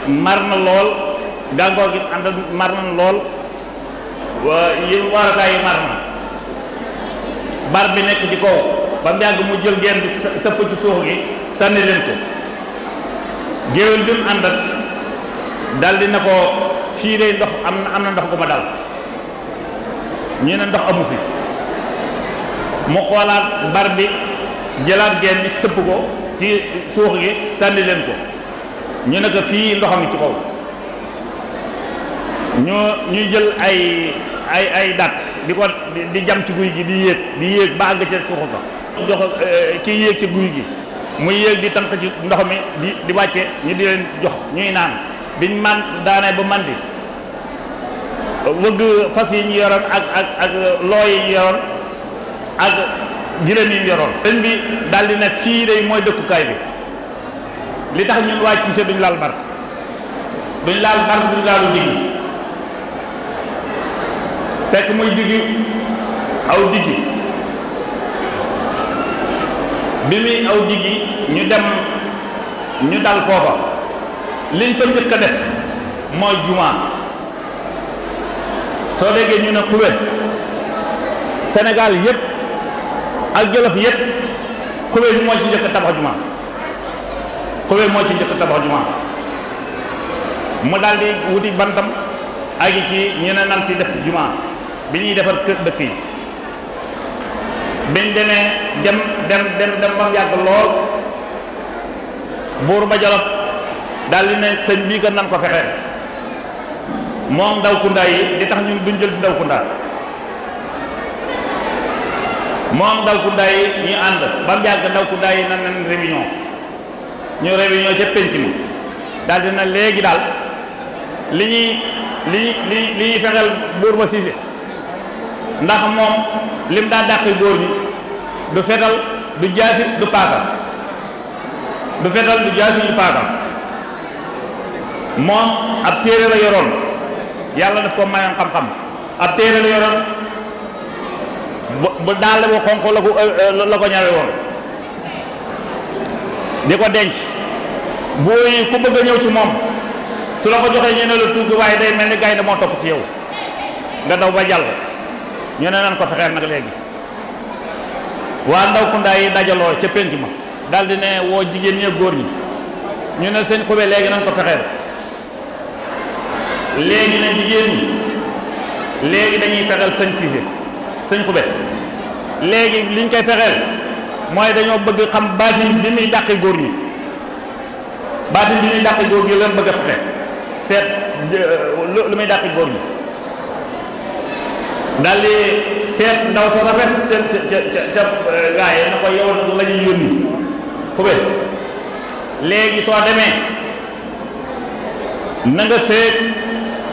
Speaker 6: mar na lool gàngoor gi ànd mar na lool yi warakaay yi mar na bar bi nekk ci kaw ba mu yàgg mu jël genn bi sëpp ci suux gi sànni leen ko géwél bi mu ànd ak dal di na ko fii de ndox am na ndox gu ma dal ñu ne ndox amu fi mu xoolaat bar bi jëlaat genn bi sëpp ko ci suux gi sànni leen ko ñu ne ko fii ndox a ngi ci kaw ñuy jël ay dat di jam ci guy gi di yéeg ba àgg ca suuxu ko jox kii yéeg ci guy gi muy yéeg di tànk ci ndox mi di wàcce ñu di leen jox ñuy naan biñ man daanee ba mandi wëgg fas yi ñu yoroon ak loo yi ñu yoroon ak giléem yi ñu yoroon sëñ bi daal di ne fii day mooy dëkkukaay bi li tax ñun waa Cissé duñ laal bar duñ laalu diggi fekk muy diggi aw diggi bi muy aw diggi ñu dal foofa liñ fa njëkk a def mooy jumaa soo déggee ñu ne Xube Sénégal yëpp ak Jolof yëpp Xube bi moo ci njëkk a tabax jumaa Xube moo ci njëkk a tabax jumaa mu daal di wuti bantam ak ci ñu ne nan fi def jumaa bi ñuy defar kër dëkk yi biñ demee dem ba mu yàgg lool buur ba Jolof daal di ne sëñ bii kat nan ko fexee moom ndaw kundaa yi di tax ñun duñ jël ndaw kundaa moom ndaw kundaa yi ñu ànd ba mu yàgg ndaw kundaa yi nan réunion ñu réunion ca penc ma daal dina léegi daal li ñuy fexeel buur ba Siise ndax moom lim daa dàqi góor ñi du fetal du jaasi du paaka du fetal du jaasi du paaka moom ab téere la yoroon yàlla daf ko mayoon xam-xam ab téere la yoroon bu daal bu xonq la ko ñawe woon di ko denc boo yi ku bëgg a ñëw ci moom su la ko joxee ñu ne la tuuti waaye day mel ni gaynde moo topp ci yow nga daw ba jàll ñu ne nan ko fexeel nag léegi waa ndaw kundaa yi dajaloo ca pénc ma daal di ne woo jigéen ñi ak góor ñi ñu ne seen xube léegi nan ko fexeel léegi na jigéen ñi léegi dañuy fexeel sëñ Siise sëñ xube léegi liñ koy fexeel mooy dañoo bëgg xam baatin bi muy dàqi góor ñi baatin bi muy dàqi góor ñi leen bëgg a fexe seet lu muy dàqi góor ñi daal di seet ndaw sa rafet ca gaa yi na ko yow nag la ñuy yónni xube léegi soo demee na nga seet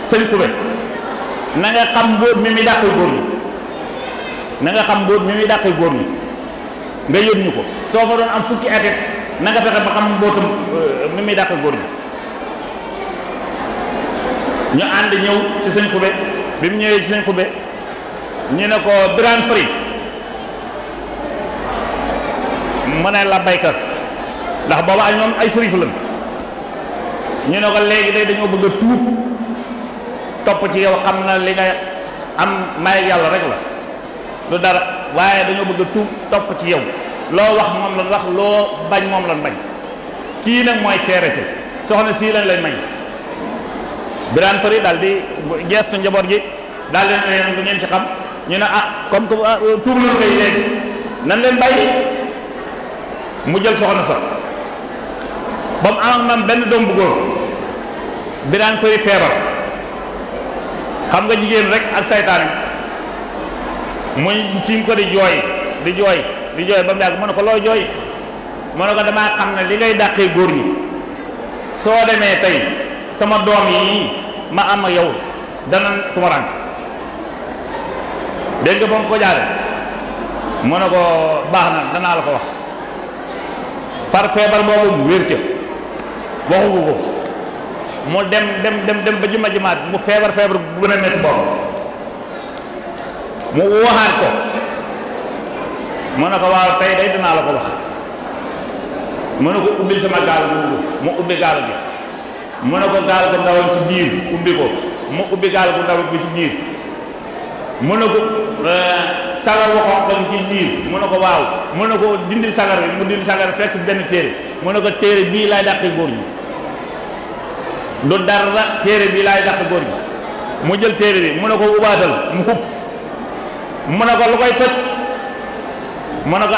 Speaker 6: sëñ xube na nga xam mbóot mi muy dàqi góor ñi na nga xam mbóot mi muy dàqi góor ñi nga yónni ko soo fa doon am fukki at na nga fexe ba xam mbóotam mi muy dàqi góor ñi ñu ànd ñëw ci sëñ xube bi mu ñëwee ci sëñ xube ñu ne ko Birane Fary mu ne la baykat ndax booba ay ñoom ay sërif lañ ñu ne ko léegi day dañoo bëgg a tuub topp ci yow xam na li nga am may yàlla rek la lu dara waaye dañoo bëgg a tuub topp ci yow loo wax moom lañ wax loo bañ moom lañ bañ kii nag mooy seere si soxna sii lañ lay may Birane Fary daal di geestu njaboot gi daal leen leen du ngeen ci xam ñu ne comme que tuub lañ koy léegi nan leen bàyyi mu jël soxna sax ba mu am ak man benn doom bu góor Birane Fary feebar xam nga jigéen rek ak saytaan muy tiim ko di jooy ba mu yàgg mu ne ko loo jooy mu ne ko damaa xam ne li ngay dàqee góor ñi soo demee tey sama doom yi ma am ak yow dana tumarànk dégg nga ba mu ko jaare mu ne ko baax na danaa la ko wax par feebar boobu mu wér ca waxu ko mu dem ba jimaat mu feebar bu gën a metti boobu mu waxaat ko mu ne ko waaw tey day dinaa la ko wax mu ne ko ubbil sama gaal gu mu ubbi gaal gi mu ne ko gaal gu ndawal ci biir ubbi ko mu ubbi gaal gu ndawal bi ci biir mu ne ko sagar waxoon ko ci biir mu ne ko waaw mu ne ko dindil sagar bi mu dindi sagar fekk benn téere mu ne ko téere bii laay dàqi góor ñi lu dara téere bii laay dàqi góor ñi mu jël téere bi mu ne ko ubaatal mu xub mu ne ko lu koy toj mu ne ko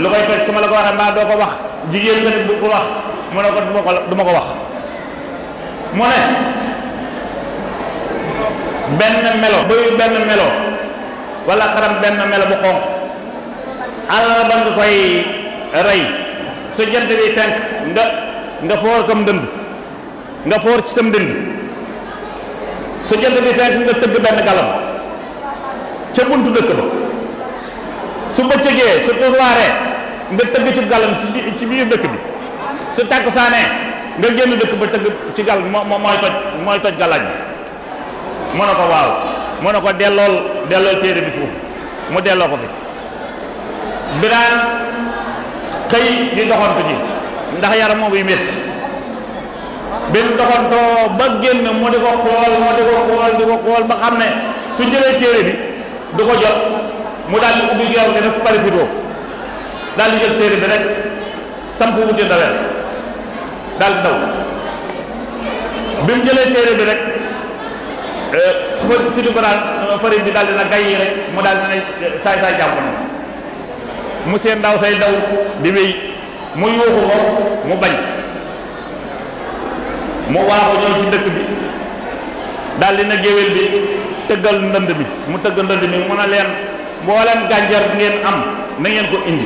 Speaker 6: lu koy toj su ma la ko waxee mbaa doo ko wax jigéen nga ne bu ko wax mu ne ko du ma ko wax mu ne benn melo wala xaram benn melo bu xonq àll ba nga koy rey su jant bi fenk nga foor kam dënd nga foor ci sam dënd su jant bi fenk nga tëgg benn galam ca buntu dëkk ba su bëccëgee su tisbaaree nga tëgg ci galam ci biir dëkk bi su takkusaanee nga génn dëkk ba tëgg ci gal mooy toj galaaj bi mu ne ko waaw mu ne ko dellool téere bi foofu mu delloo ko fi Birane xëy di doxantu ji ndax yaram moom buy métti bi mu doxantoo ba génn mu di ko xool ba xam ne su jëlee téere bi du ko jot mu daal di ubbi geew gi def parifitoo daal di jël téere bi rek samp wuti ndawel daal di daw bi mu jëlee téere bi rek fi di Birane Fary bi daal dina gay yi rek mu daal dina saay jàpp na mu seen ndaw say daw di wéy mu yuuxu ko mu bañ mu waaxu ñëw ci dëkk bi daal dina géwél bi tëggal ndënd bi mu tëgg ndënd bi mu ne leen mboolem gànjar bi ngeen am na ngeen ko indi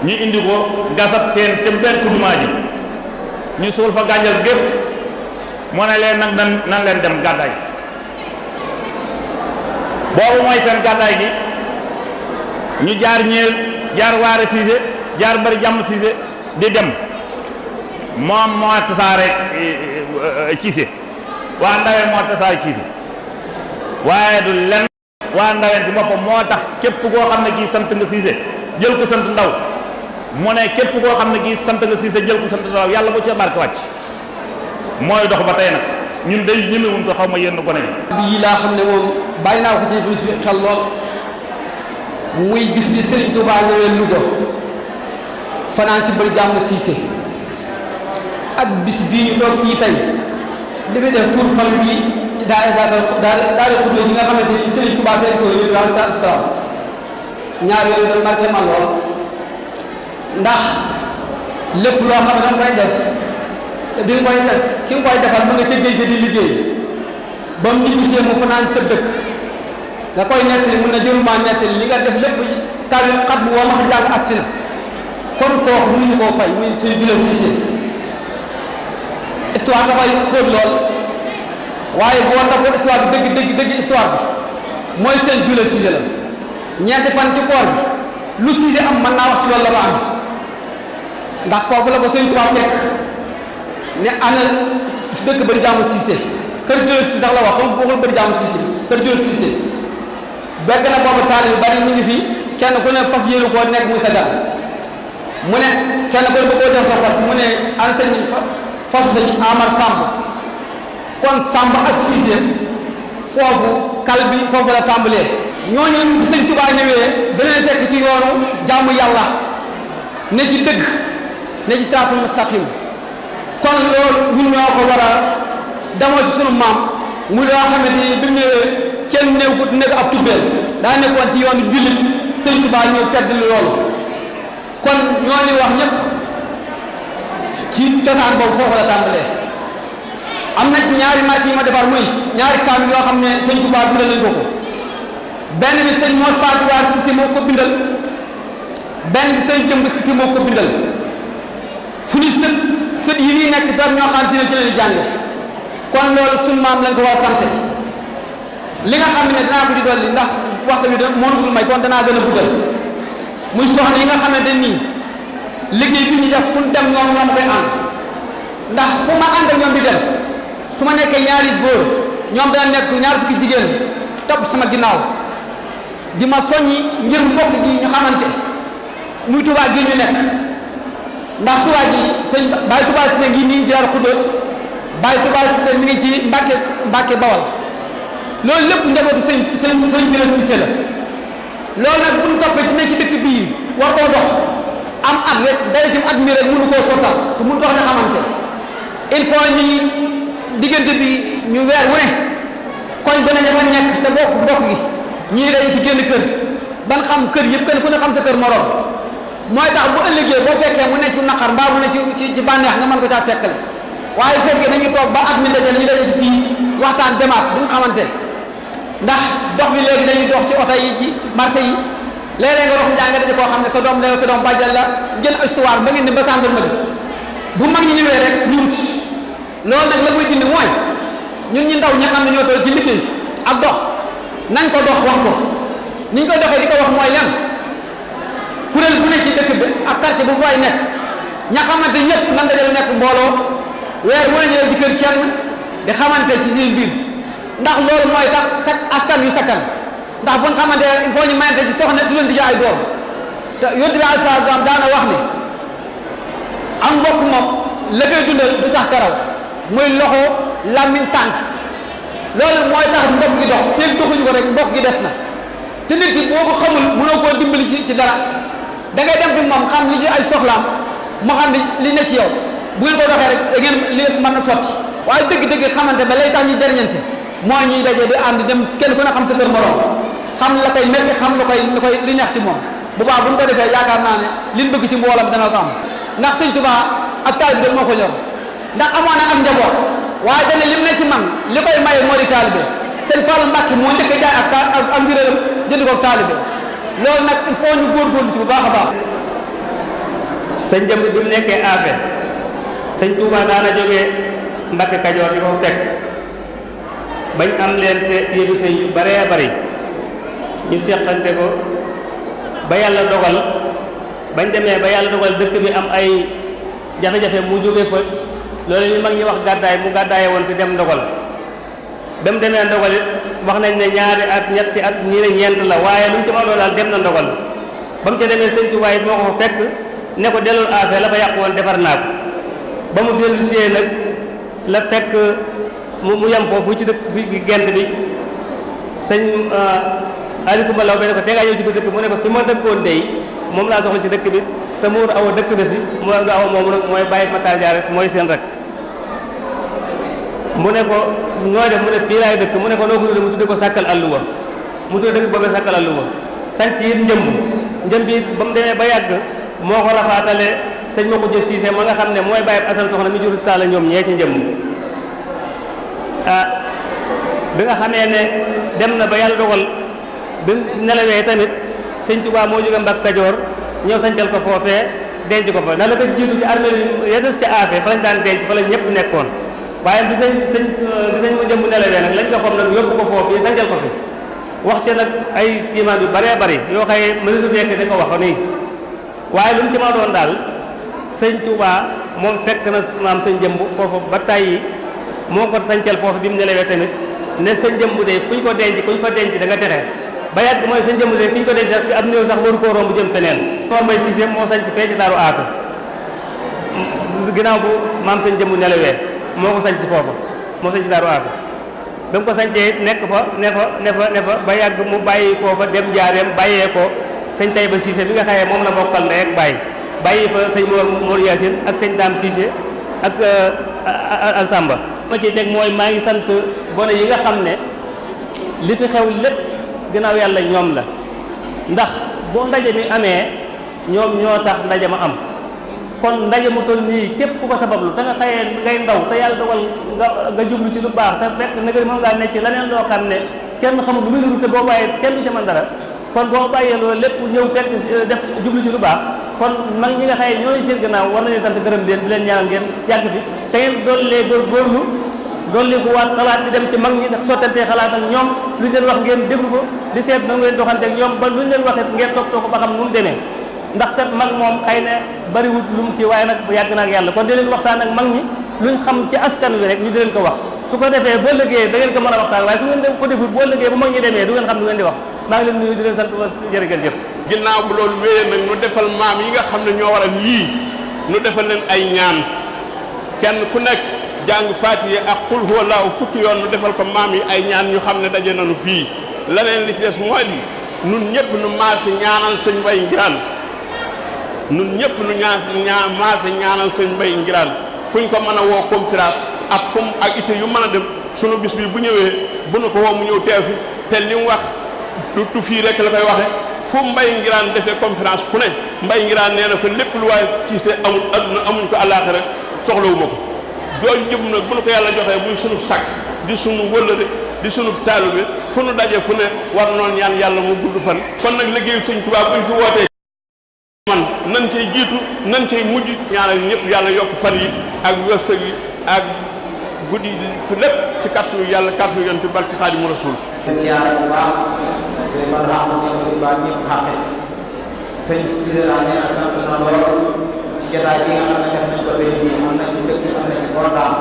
Speaker 6: ñu indi ko gasab teen ca benn jumaa ji ñu suul fa gànjal gépp mu ne leen nag nan leen dem gàddaay boobu mooy seen gàddaay gi ñu jaar ñeel jaar waare Cissé jaar bari jàmm Cissé di dem moom moo tasaare Cissé waa Ndaween moo tasaare Cissé waaye du lenn waa Ndaween ci boppam moo tax képp koo xam ne kii sant nga Cissé jël ko sant Ndaw mu ne képp koo xam ne kii sant nga Cissé jël ko sant Ndaw yàlla bu ci barke wàcc mooy dox ba tey nag ñun day ñemewuñ ko xaw ma yenn ko ne
Speaker 7: bi laa xam ne moom bàyyi naa ko ci bis bi xel lool muy bis bi Serigne Touba ñëwee Louga fanaan si bari jàmm Cissé ak bis bii ñu toog fii tey dafay def tour famille bi ci daal xutba yi nga xamante ni Serigne Touba fekk ko yooyu alayhi salaam ñaar yooyu doon marqué man lool ndax lépp loo xam ne danga koy def te bi nga koy def ki nga koy defal mu nga ca géej ga di liggéey ba mu ñibbisee mu fanaan sa dëkk nga koy nettali mun na jëluma nettali li nga def lépp tawi xat bu woo ma xa jàng agsi na kon kooku mënuñu koo fay muy suñu Bilo Cissé histoire dafay xóot lool waaye boo ndax ko histoire bi dëgg histoire bi mooy seen Bilo Cissé la ñeenti fan ci koor bi lu Cissé am mën naa wax ci loolu la ba am ndax foofu la ko Sëñ Tuubaa fekk ne ana dëkk bari jàmm Cissé kër Bilo Cissé sax la wax comme waxul bari jàmm Cissé kër Bilo Cissé begg na boobu taal yu bari mu ngi fi kenn ku ne fas yéenu koo nekk muy sa gan mu ne kenn ku ne ba koo jox sa fas mu ne ana sëñ fasu sëñ Amar Samb kon Samb ak Cissé foofu kal bi foofu la tàmbalee ñooñu bi Sëñ Tuubaa ñëwee dana fekk ci yoonu jàmm yàlla ne ci dëgg ne ci siraatul mustaqim kon loolu ñun ñoo ko war a demoo ci sunu maam mu loo xamante ni bi mu ñëwee kenn néew ko nekk ab tubbeel daa nekkoon ci yoonu jullit Sëñ Tuubaa ñëw fedd loolu kon ñoo ni wax ñëpp ci cosaan boobu foofu la tàmbalee am na ci ñaari marque yi ma defar muy ñaari kaamil yoo xam ne Sëñ Tuubaa bindal nañ ko benn bi sëñ Mor Fatou War Cissé moo ko bindal benn bi sëñ Jëmb Cissé moo ko bindal suñu sët yi nii nekk fer ñoo xam si ne ci leen di jànge kon loolu suñu maam lañ ko war a sant li nga xam ne danaa ko di dolli ndax waxtu bi mënugul may kon danaa gën a guddal muy soxna yi nga xamante nii liggéey bi ñu def fu ñu dem ñoom koy ànd ndax fu ma ànd ak ñoom di dem su ma nekkee ñaari góor ñoom dana nekk ñaar fukki jigéen topp sama ginnaaw di ma soññi ngir mbokk gi ñu xamante muy Touba gi ñu nekk ndax Touba gi sëñ Baye Touba Cissé ngi nii jaar Xuddoos Baye Touba Cissé mi ngi ci Mbàkke Bawal loolu lépp njabootu sëñ Bilo Cissé la loolu nag bu ñu toppee ci ne ci dëkk bii war koo dox am at rek day ci at mi rek mënu koo sottal te mënu dox ne xamante il faut ñuy diggante bi ñu weer wu ne koñ ba ne fa nekk te bokk gi ñuy daje ci génn kër ban xam kër yëpp kenn ku ne xam sa kër morom mooy tax bu ëllëgee boo fekkee mu ne ci naqar mbaa mu ne ci bànneex nga mën ko caa fekkale waaye bu fekkee dañuy toog ba at mi dajale ñu daje ci fii waxtaan demaat duñ xamante ndax dox bi léegi dañuy dox ci oto yi ci marché yi léeg-léeg nga dox njàng daje koo xam ne sa doom la sa doom bàjjal la jël histoire ba ngeen di ba gendarmerie bu mag ñi ñëwee rek ñu rut loolu nag la muy dindi mooy ñun ñi ndaw ñi xam ne ñoo toll ci liggéey ak dox nañ ko dox wax ko ni ñu ko doxee di ko wax mooy lan kuréel bu ne ci dëkk bi ak quartier bu fay nekk ña xamante ñëpp nan dajal nekk mbooloo weer wu ne ñëw ci kër kenn di xamante ci seen biir ndax loolu mooy tax askan yu sakkan ndax buñ xamante il faut ñu mayante ci soxna du leen di jaay doom te yonent bi alayhi salaam daana wax ne am mbokk moom la koy dundal du sax karaw muy loxo làmmiñ tànk loolu mooy tax mbokk gi dox feeg doxuñu ko rek mbokk gi des na te nit ki boo ko xamul mënoo koo dimbali ci dara da ngay dem fi moom xam li ci ay soxlaam mu xam li ne ci yow bu ngeen ko doxee rek da ngeen li mën na sotti waaye dëgg-dëgg xamante ba lay tax ñu jëriñante mooy ñuy daje di ànd dem kenn ku ne xam sa kër morom xam la koy métti xam li neex ci moom bu baax bu ñu ko defee yaakaar naa ne liñ bëgg ci mboolam dana ko am ndax Sëñ Tuubaa ak taalibe moo ko ñor ndax amoon na ak njaboot waaye dañ ne lim ne ci man li koy maye moo di taalibe sëñ Fallu Mbàkke moo njëkk a jaay ak mbiram jënd ko taalibe loolu nag il faut ñu góorgóorlu ci bu baax a baax.
Speaker 6: sëñ Jëmb bi mu nekkee affaire
Speaker 8: sëñ Touba daana jógee Mbàkke Kajoor di ko fekk bañ am leen te yëgu sëy yu baree bari ñu seqante ko ba yàlla dogal bañ demee ba yàlla dogal dëkk bi am ay jafe-jafe mu jóge fa loolu ñu mag ñi wax gàddaay mu gàddaaye woon fi dem ndogal ba mu demee ndogal it wax nañ ne ñaari at ñetti at ñii ne ñeent la waaye lu mu ci ma doon daal dem na ndogal ba mu ca demee sëñ Tuubaa it moo ko fa fekk ne ko dellul affaire la fa yàqu woon defar naa ko ba mu dellu sie nag la fekk mu yem foofu ci dëkk fi gent bi sëñ Ali Kumba Law ba ne ko te ngaa ñëw ci biir dëkk mu ne ko fi ma dëkkoon dey moom laa soxla ci dëkk bi te mu awa dëkk na fi mu awa moomu nag mooy Baye Matar Diarès mooy seen rek mu ne ko ñoo def mu ne fii laay dëkk mu ne ko noo ko tudde mu tudde ko sàkkal àlluwa mu tudde dëkk boobee sàkkal àlluwa sanc it njëmb it ba mu demee ba yàgg moo ko rafaatale sëñ ma ko jë siise ma nga xam ne mooy Baye Asan Soxna mi jur taala ñoom ñee ci njëmb bi nga xamee ne dem na ba yàlla dogal bi nelawee tamit sëñ Tuubaa moo jóge Mbàkke Kajoor ñëw sancal ko foofee denc ko fa ndax la ko jiitu ci armée ya des ci affaire fa lañ daan denc fa la ñëpp nekkoon waaye bi sëñ mu jëmb nelawee nag lañ ko xam nag yóbbu ko foofii sancal ko fi wax ca nag ay kiimaan yu bëree bëri yoo xëye mënisu nekk di ko wax nii waaye lu mu ci ma doon daal sëñ Tuubaa moom fekk na maam sëñ jëmb foofu ba tàyyi moo ko sancal foofu bi mu nelawee tamit ne sëñ jëmb de fu ñu ko denc kuñ fa denc da nga texe ba yàgg mooy sëñ jëmb de fi ñu ko denc sax ab néew sax waru koo romb jëm feneen Mor Mbay Siise moo sanc fee ci Daaru Aafe ginnaaw bu maam sëñ jëmb nelawee moo ko sanc foofu moo sanc Daaru Aafe ba mu ko sancee nekk fa ne fa ba yàgg mu bàyyi koo fa dem jaareem bàyyee ko sëñ Tayba Siise bi nga xayee moom la bokkal ndey ak bàyyi fa sëñ Mor Yaasin ak sëñ Daam Siise ak Alsamba ma ci teg mooy maa ngi sant gone yi nga xam ne li fi xew lépp ginnaaw yàlla ñoom la ndax boo ndaje mi amee ñoom ñoo tax ndaje ma am kon ndaje mu toll nii képp ku ko sabablu te nga xëyee ngay ndaw te yàlla dogal nga jublu ci lu baax te fekk na nga moom ngaa ne ci leneen loo xam ne kenn xamul lu muy nuru te boo bàyyee kenn du ca mën dara kon boo bàyyee loolu lépp ñëw fekk def jublu ci lu baax kon mag ñi nga xëyee ñooy seen gannaaw war nañu sant gërëm leen di leen ñaanal ngeen yàgg fi te ngeen dollee góorgóorlu dolli bu waat xalaat di dem ci mag ñi ndax sottantee xalaat ak ñoom lu ñu leen wax ngeen déglu ko di seet na ngeen doxante ak ñoom ba lu ñu leen waxee ngeen toppatoo ko ba xam nu mu demee ndax kat mag moom xëy na bariwut lu mu kii waaye nag yàgg na ak yàlla kon di leen waxtaan ak mag ñi luñ xam ci askan wi rek ñu di leen ko wax su ko defee boo liggéeyee da ngeen ko mën a waxtaan waaye su ngeen ko defut boo liggéeyee bu mag ñi demee du ngeen xam lu ngeen di wax maa ngi leen nuyu di leen sant jërëjëf jëf
Speaker 9: ginnaaw bu loolu wéyee nag nu defal maam yi nga xam ne ñoo waral lii nu defal leen ay ñaan kenn ku nekk jàng Faatiha ak Qul huwallaahu fukki yoon nu defal ko maam yi ay ñaan ñu xam ne daje nañu fii leneen li ci des mooy li nun ñëpp nu maase ñaanal sëñ Mbay Ngiraan nun ñëpp nu maase ñaanal sëñ Mbay Ngiraan fu ñu ko mën a woo conférence ak fu mu ak ité yu mën a dem sunu bis bi bu ñëwee bu nu ko woo mu ñëw teew fi te li mu wax du fii rek la koy waxe fu Mbay Ngiraan defee conférence fu ne Mbay Ngiraan nee na fa lépp lu waaye ciise amul adduna amuñ ko àllaaxira rek soxlawuma ko jooju jëm nag bu nu ko yàlla joxee muy sunu sag di sunu wëllëre di sunu taalibe fu nu daje fu ne war noonu ñaan yàlla mu gudd fan kon nag liggéeyu Sëñ Tuubaa buñ fi wootee man nan cay jiitu nan cay mujj ñaanal ñëpp yàlla yokk fan yi ak wërsëg yi ak guddi fi lépp ci kàttanu yàlla kàttanu yonent bi barki Xaadimu Rasuul
Speaker 10: siyaare bu baax te man xam ne bu baax ñëpp xàqe sëñ Sidi Raane ak sant na lool ci jotaay bi nga xam ne def nañ ko tey jii am na ci dëkk am na ci kontaan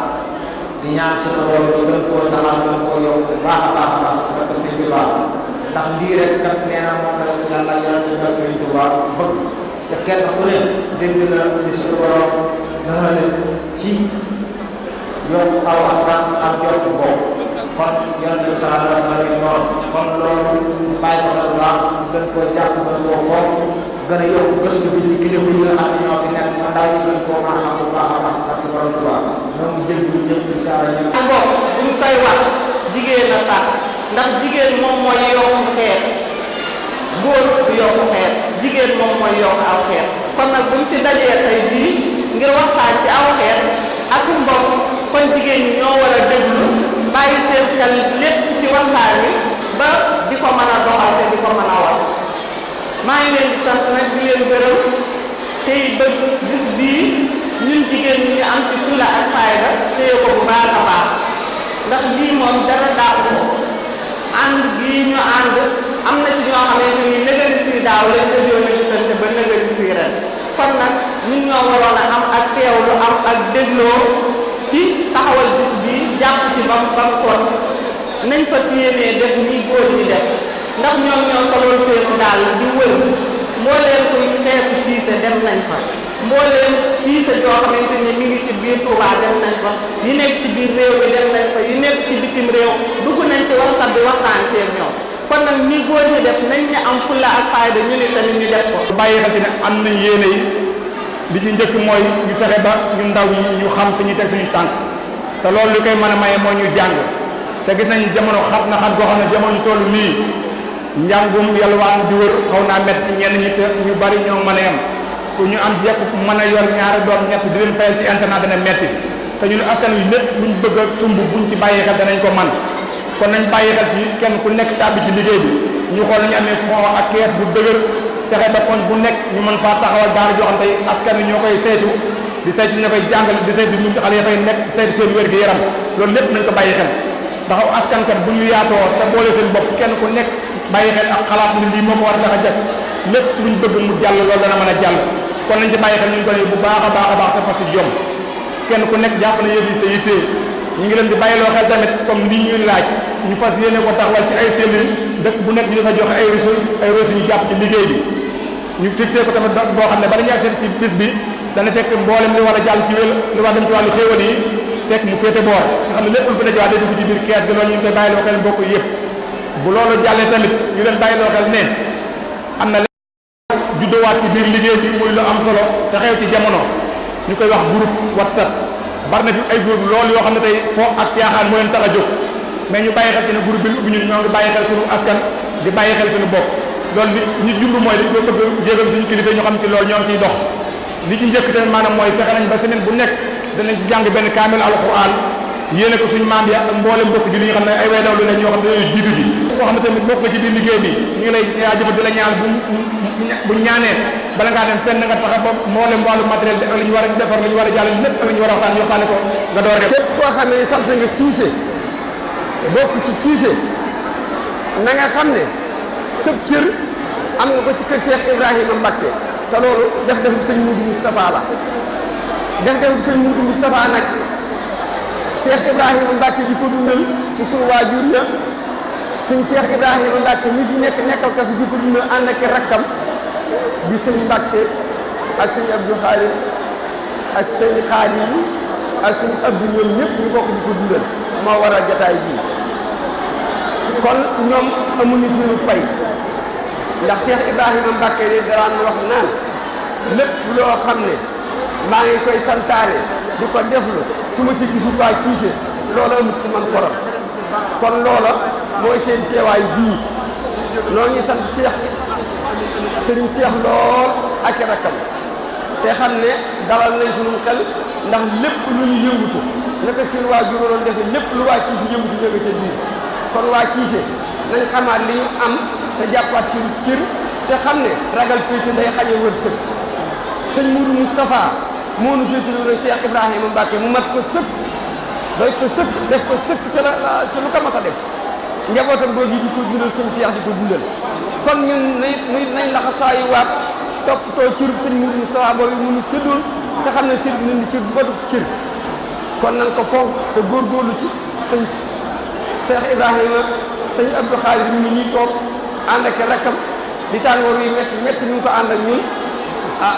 Speaker 10: di ñaan suñu borom ñu gën koo salaat gën koo yokk bu baax a baax a baax barke sëñ Tuubaa ndax lii rek kat nee na moom la yàlla yàlla sëñ Tuubaa bëgg te kenn ku ne dégg na li suñu borom naxale ci yokk aw askan ak yokk boobu kon yonent bi sallallahu alayhi wa sallam noonu kon loolu ñu bàyyi ko bu baax gën koo jàpp gën koo foog gën a yokk gëstu bi ci kilifa yi nga xam ne ñoo fi nekk man daal ñu gën koo mën a xam bu baax a baax parce que borom Tuubaa ñoo ngi jéggi ñëpp incha allah ñëpp.
Speaker 11: mbokk bu ñu koy wax jigéen la tax ndax jigéen moom mooy yokk xeet góor du yokk xeet jigéen moom mooy yokk aw xeet kon nag bu ñu fi dajee tey jii ngir waxtaan ci aw xeet ak mbokk kon jigéen ñi ñoo war a déglu bàyyi seen xel lépp ci waxtaan wi ba di ko mën a doxal te di ko mën a wax maa ngi leen di sant nag di leen gërëm tey bëgg bis bii ñun jigéen ñi ñu am ci fulla ak fayda téye ko bu baax a baax ndax lii moom dara dàq ko ànd bii ñu ànd am na ci ñoo xamante ni nëgëri si daaw leen dëjoon a gisante ba nëgëri si ren kon nag ñun ñoo waroon a am ak teewlu am ak dégloo ci taxawal bis bi jàpp ci bam sotti nañ fas yéenee def nii góor ñi def ndax ñoom ñoo soloon seen daal di wër mbooleem kuy xeetu ciise dem nañ fa mbooleem ciise joo xamante ni mi ngi ci biir Touba dem nañ fa yi nekk ci biir réew mi dem nañ fa yi nekk ci bitim réew dugg nañ ci WhatsApp bi waxtaan ceeg ñoom kon nag ni góor ñi def nañ ne am fulla ak fayda ñu ne tamit ñu def ko.
Speaker 12: bàyyi xel ci ne am nañ yéene yi li ci njëkk mooy ñu fexe ba ñu ndaw ñi ñu xam fi ñu teg suñu tànk te loolu li koy mën a maye mooy ñu jàng te gis nañ jamono xat na xat goo xam ne jamono ñu toll nii njàngum yalwaan di wër xaw naa métti ci ñenn ñi te ñu bari ñoo mën a am ku ñu am jekk mën a yor ñaari doom ñett di leen fayal ci internet dana métti te ñun askan wi lépp luñ bëgg a sumb buñ ci bàyyi xel danañ ko man kon nañ bàyyi xel ci kenn ku nekk tàbbi ci liggéey bi ñu xool nañu amee fond ak kees bu dëgër fexe ba kon bu nekk ñu mën faa taxawal daara joo xam tey askan wi ñoo koy saytu di saytu ñoo koy jàngal di saytu ñu xale yi fay nekk saytu seen wér gi yaram loolu lépp nañ ko bàyyi xel ndax askan kat bu ñu yaatoo te boole seen bopp kenn ku nekk bàyyi xel ak xalaat ni lii moo ko war a tax a jag lépp luñ bëgg mu jàll loolu dana mën a jàll kon nañ ci bàyyi xel ñu ko ne bu baax a baax te fas ci jom kenn ku nekk jàpp na yëf yi sa yitte ñu ngi leen di bàyyiloo xel tamit comme lii ñuy laaj ñu fas yéene ko taxawal ci ay cellules dëkk bu nekk ñu dafa joxe ay ressources yu jàpp ci liggéey bi ñu fixé ko tamit boo xam ne bala ñu agsi ci bis bi dana fekk mboolem li war a jàll ci li war dem ci wàllu xéewal yi fekk mu féete boor nga xam ne lépp lu fi dajewaat day dugg ci biir kees gi loolu ñu ngi koy bàyyiloo xel mbokk yëpp bu loolu jàllee tamit ñu leen bàyyiloo xel ne am na juddowaat ci biir liggéey bi muy lu am solo te xew ci jamono ñu koy wax groupe WhatsApp bari na fi ay groupe loolu yoo xam ne tey foo ak caaxaan moo leen tax a jóg mais ñu bàyyi xel ci ne groupe bi ubbi ñun ñoo ngi bàyyi xel suñu askan di bàyyi xel suñu bopp loolu nit jublu mooy dañ ko bëgg jégal suñu kilifa ñu xam ci loolu ñoo ngi ciy dox li ci njëkk tamit maanaam mooy fexe nañ ba semaine bu nekk danañ ci jàng benn kaamil alquran yéene ko suñu maam yi ak mboolem mbokk ji li nga xam ne ay way daw lu ne ñoo xam ne dañoo jiitu ji koo xam ne tamit bokk nga ci biir liggéey bi ñu ngi lay jaajëfal di la ñaan bu ñaanee bala ngaa dem fenn nga taxa ba mboolem wàllu matériel bi ak li ñu war a defar li ñu war a jàll lépp ak li ñu war a waxtaan ñu waxtaane ko nga door def
Speaker 1: képp koo xam ne sant nga siise bokk ci siise na nga xam ne sëb cër am nga ko ci kër Cheikh Ibrahima Mbacke te loolu def sëñ Moudou Moustapha la def sëñ Moudou Moustapha nag Cheikh Ibrahima Mbacke di ko dundal ci sunu waajur ya sëñ Cheikh Ibrahima Mbacke ñi fi nekkal ka fi di ko dundal ànd ak rakkam di sëñ Mbacke ak sëñ Abdou Khadim ak sëñ Khadim ak sëñ Abdou ñoom ñëpp ñu bokk di ko dundal moo waral jataay bii kon ñoom amuñu suñu pay ndax Cheikh Ibrahima Mbacke de daan wax naan lépp loo xam ne maa ngi koy santaare di ko deflu su ma ci gisul waa kiise loola amut ci man korom kon loola mooy seen teewaay bii noo ngi sant Cheikh Sëriñ Cheikh lool ak rakkam te xam ne dalal nañ suñu xel ndax lépp lu ñu yëngutu naka seen waa juróom defe lépp lu waa kiise yëngutu ñëga ca biir kon waa kiise nañ xamaat li ñu am te jàppaat seen cër te xam ne ragal féete nday xañe wërsëg sëñ Moudou Moustapha moo nu féete lu Cheikh Ibrahima Mbacke mu mat ko sëkk doy ko sëkk def ko sëkk ca lu ko mat a def njabootam boobu di ko dundal sëñ Cheikh di ko dundal kon ñun nañ laxa saayu waat toppatoo cër sëñ Moudou Moustapha boobu mënu séddoon te xam ne sédd nañ cër bu batu cër kon nañ ko fonk te góorgóorlu ci sëñ Cheikh Ibrahima sëñ Abdou Khadir mi ñuy toog ànd ak rakkam di tàngoor wi métti ñu ngi ko ànd ak ñun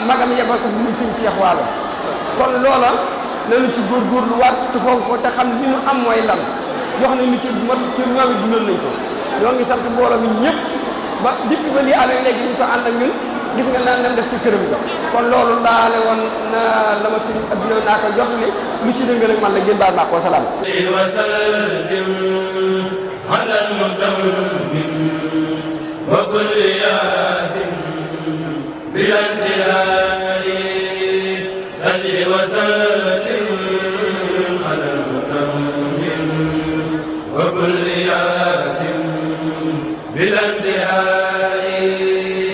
Speaker 1: magam yebal ko fi muy sëñ Cheikh Waalo kon loola nañu ci góorgóorlu waat te fonk ko te xam li ñu am mooy lan jox nañu ci mat ci ñoom it dundal nañ ko ñoo ngi sant mbooloo mi ñëpp ba depuis ba lii amee léegi ñu ko ànd ak ñun gis nga lan dem def ci këram ga kon loolu daane woon na la ma sëñ adduna naa ko jot li lu ci dëng rek man la ngeen baal naa ko salaam على المتمم وكل ياس بلا انتهاء صل وسلم على المتمم وكل ياس بلا انتهاء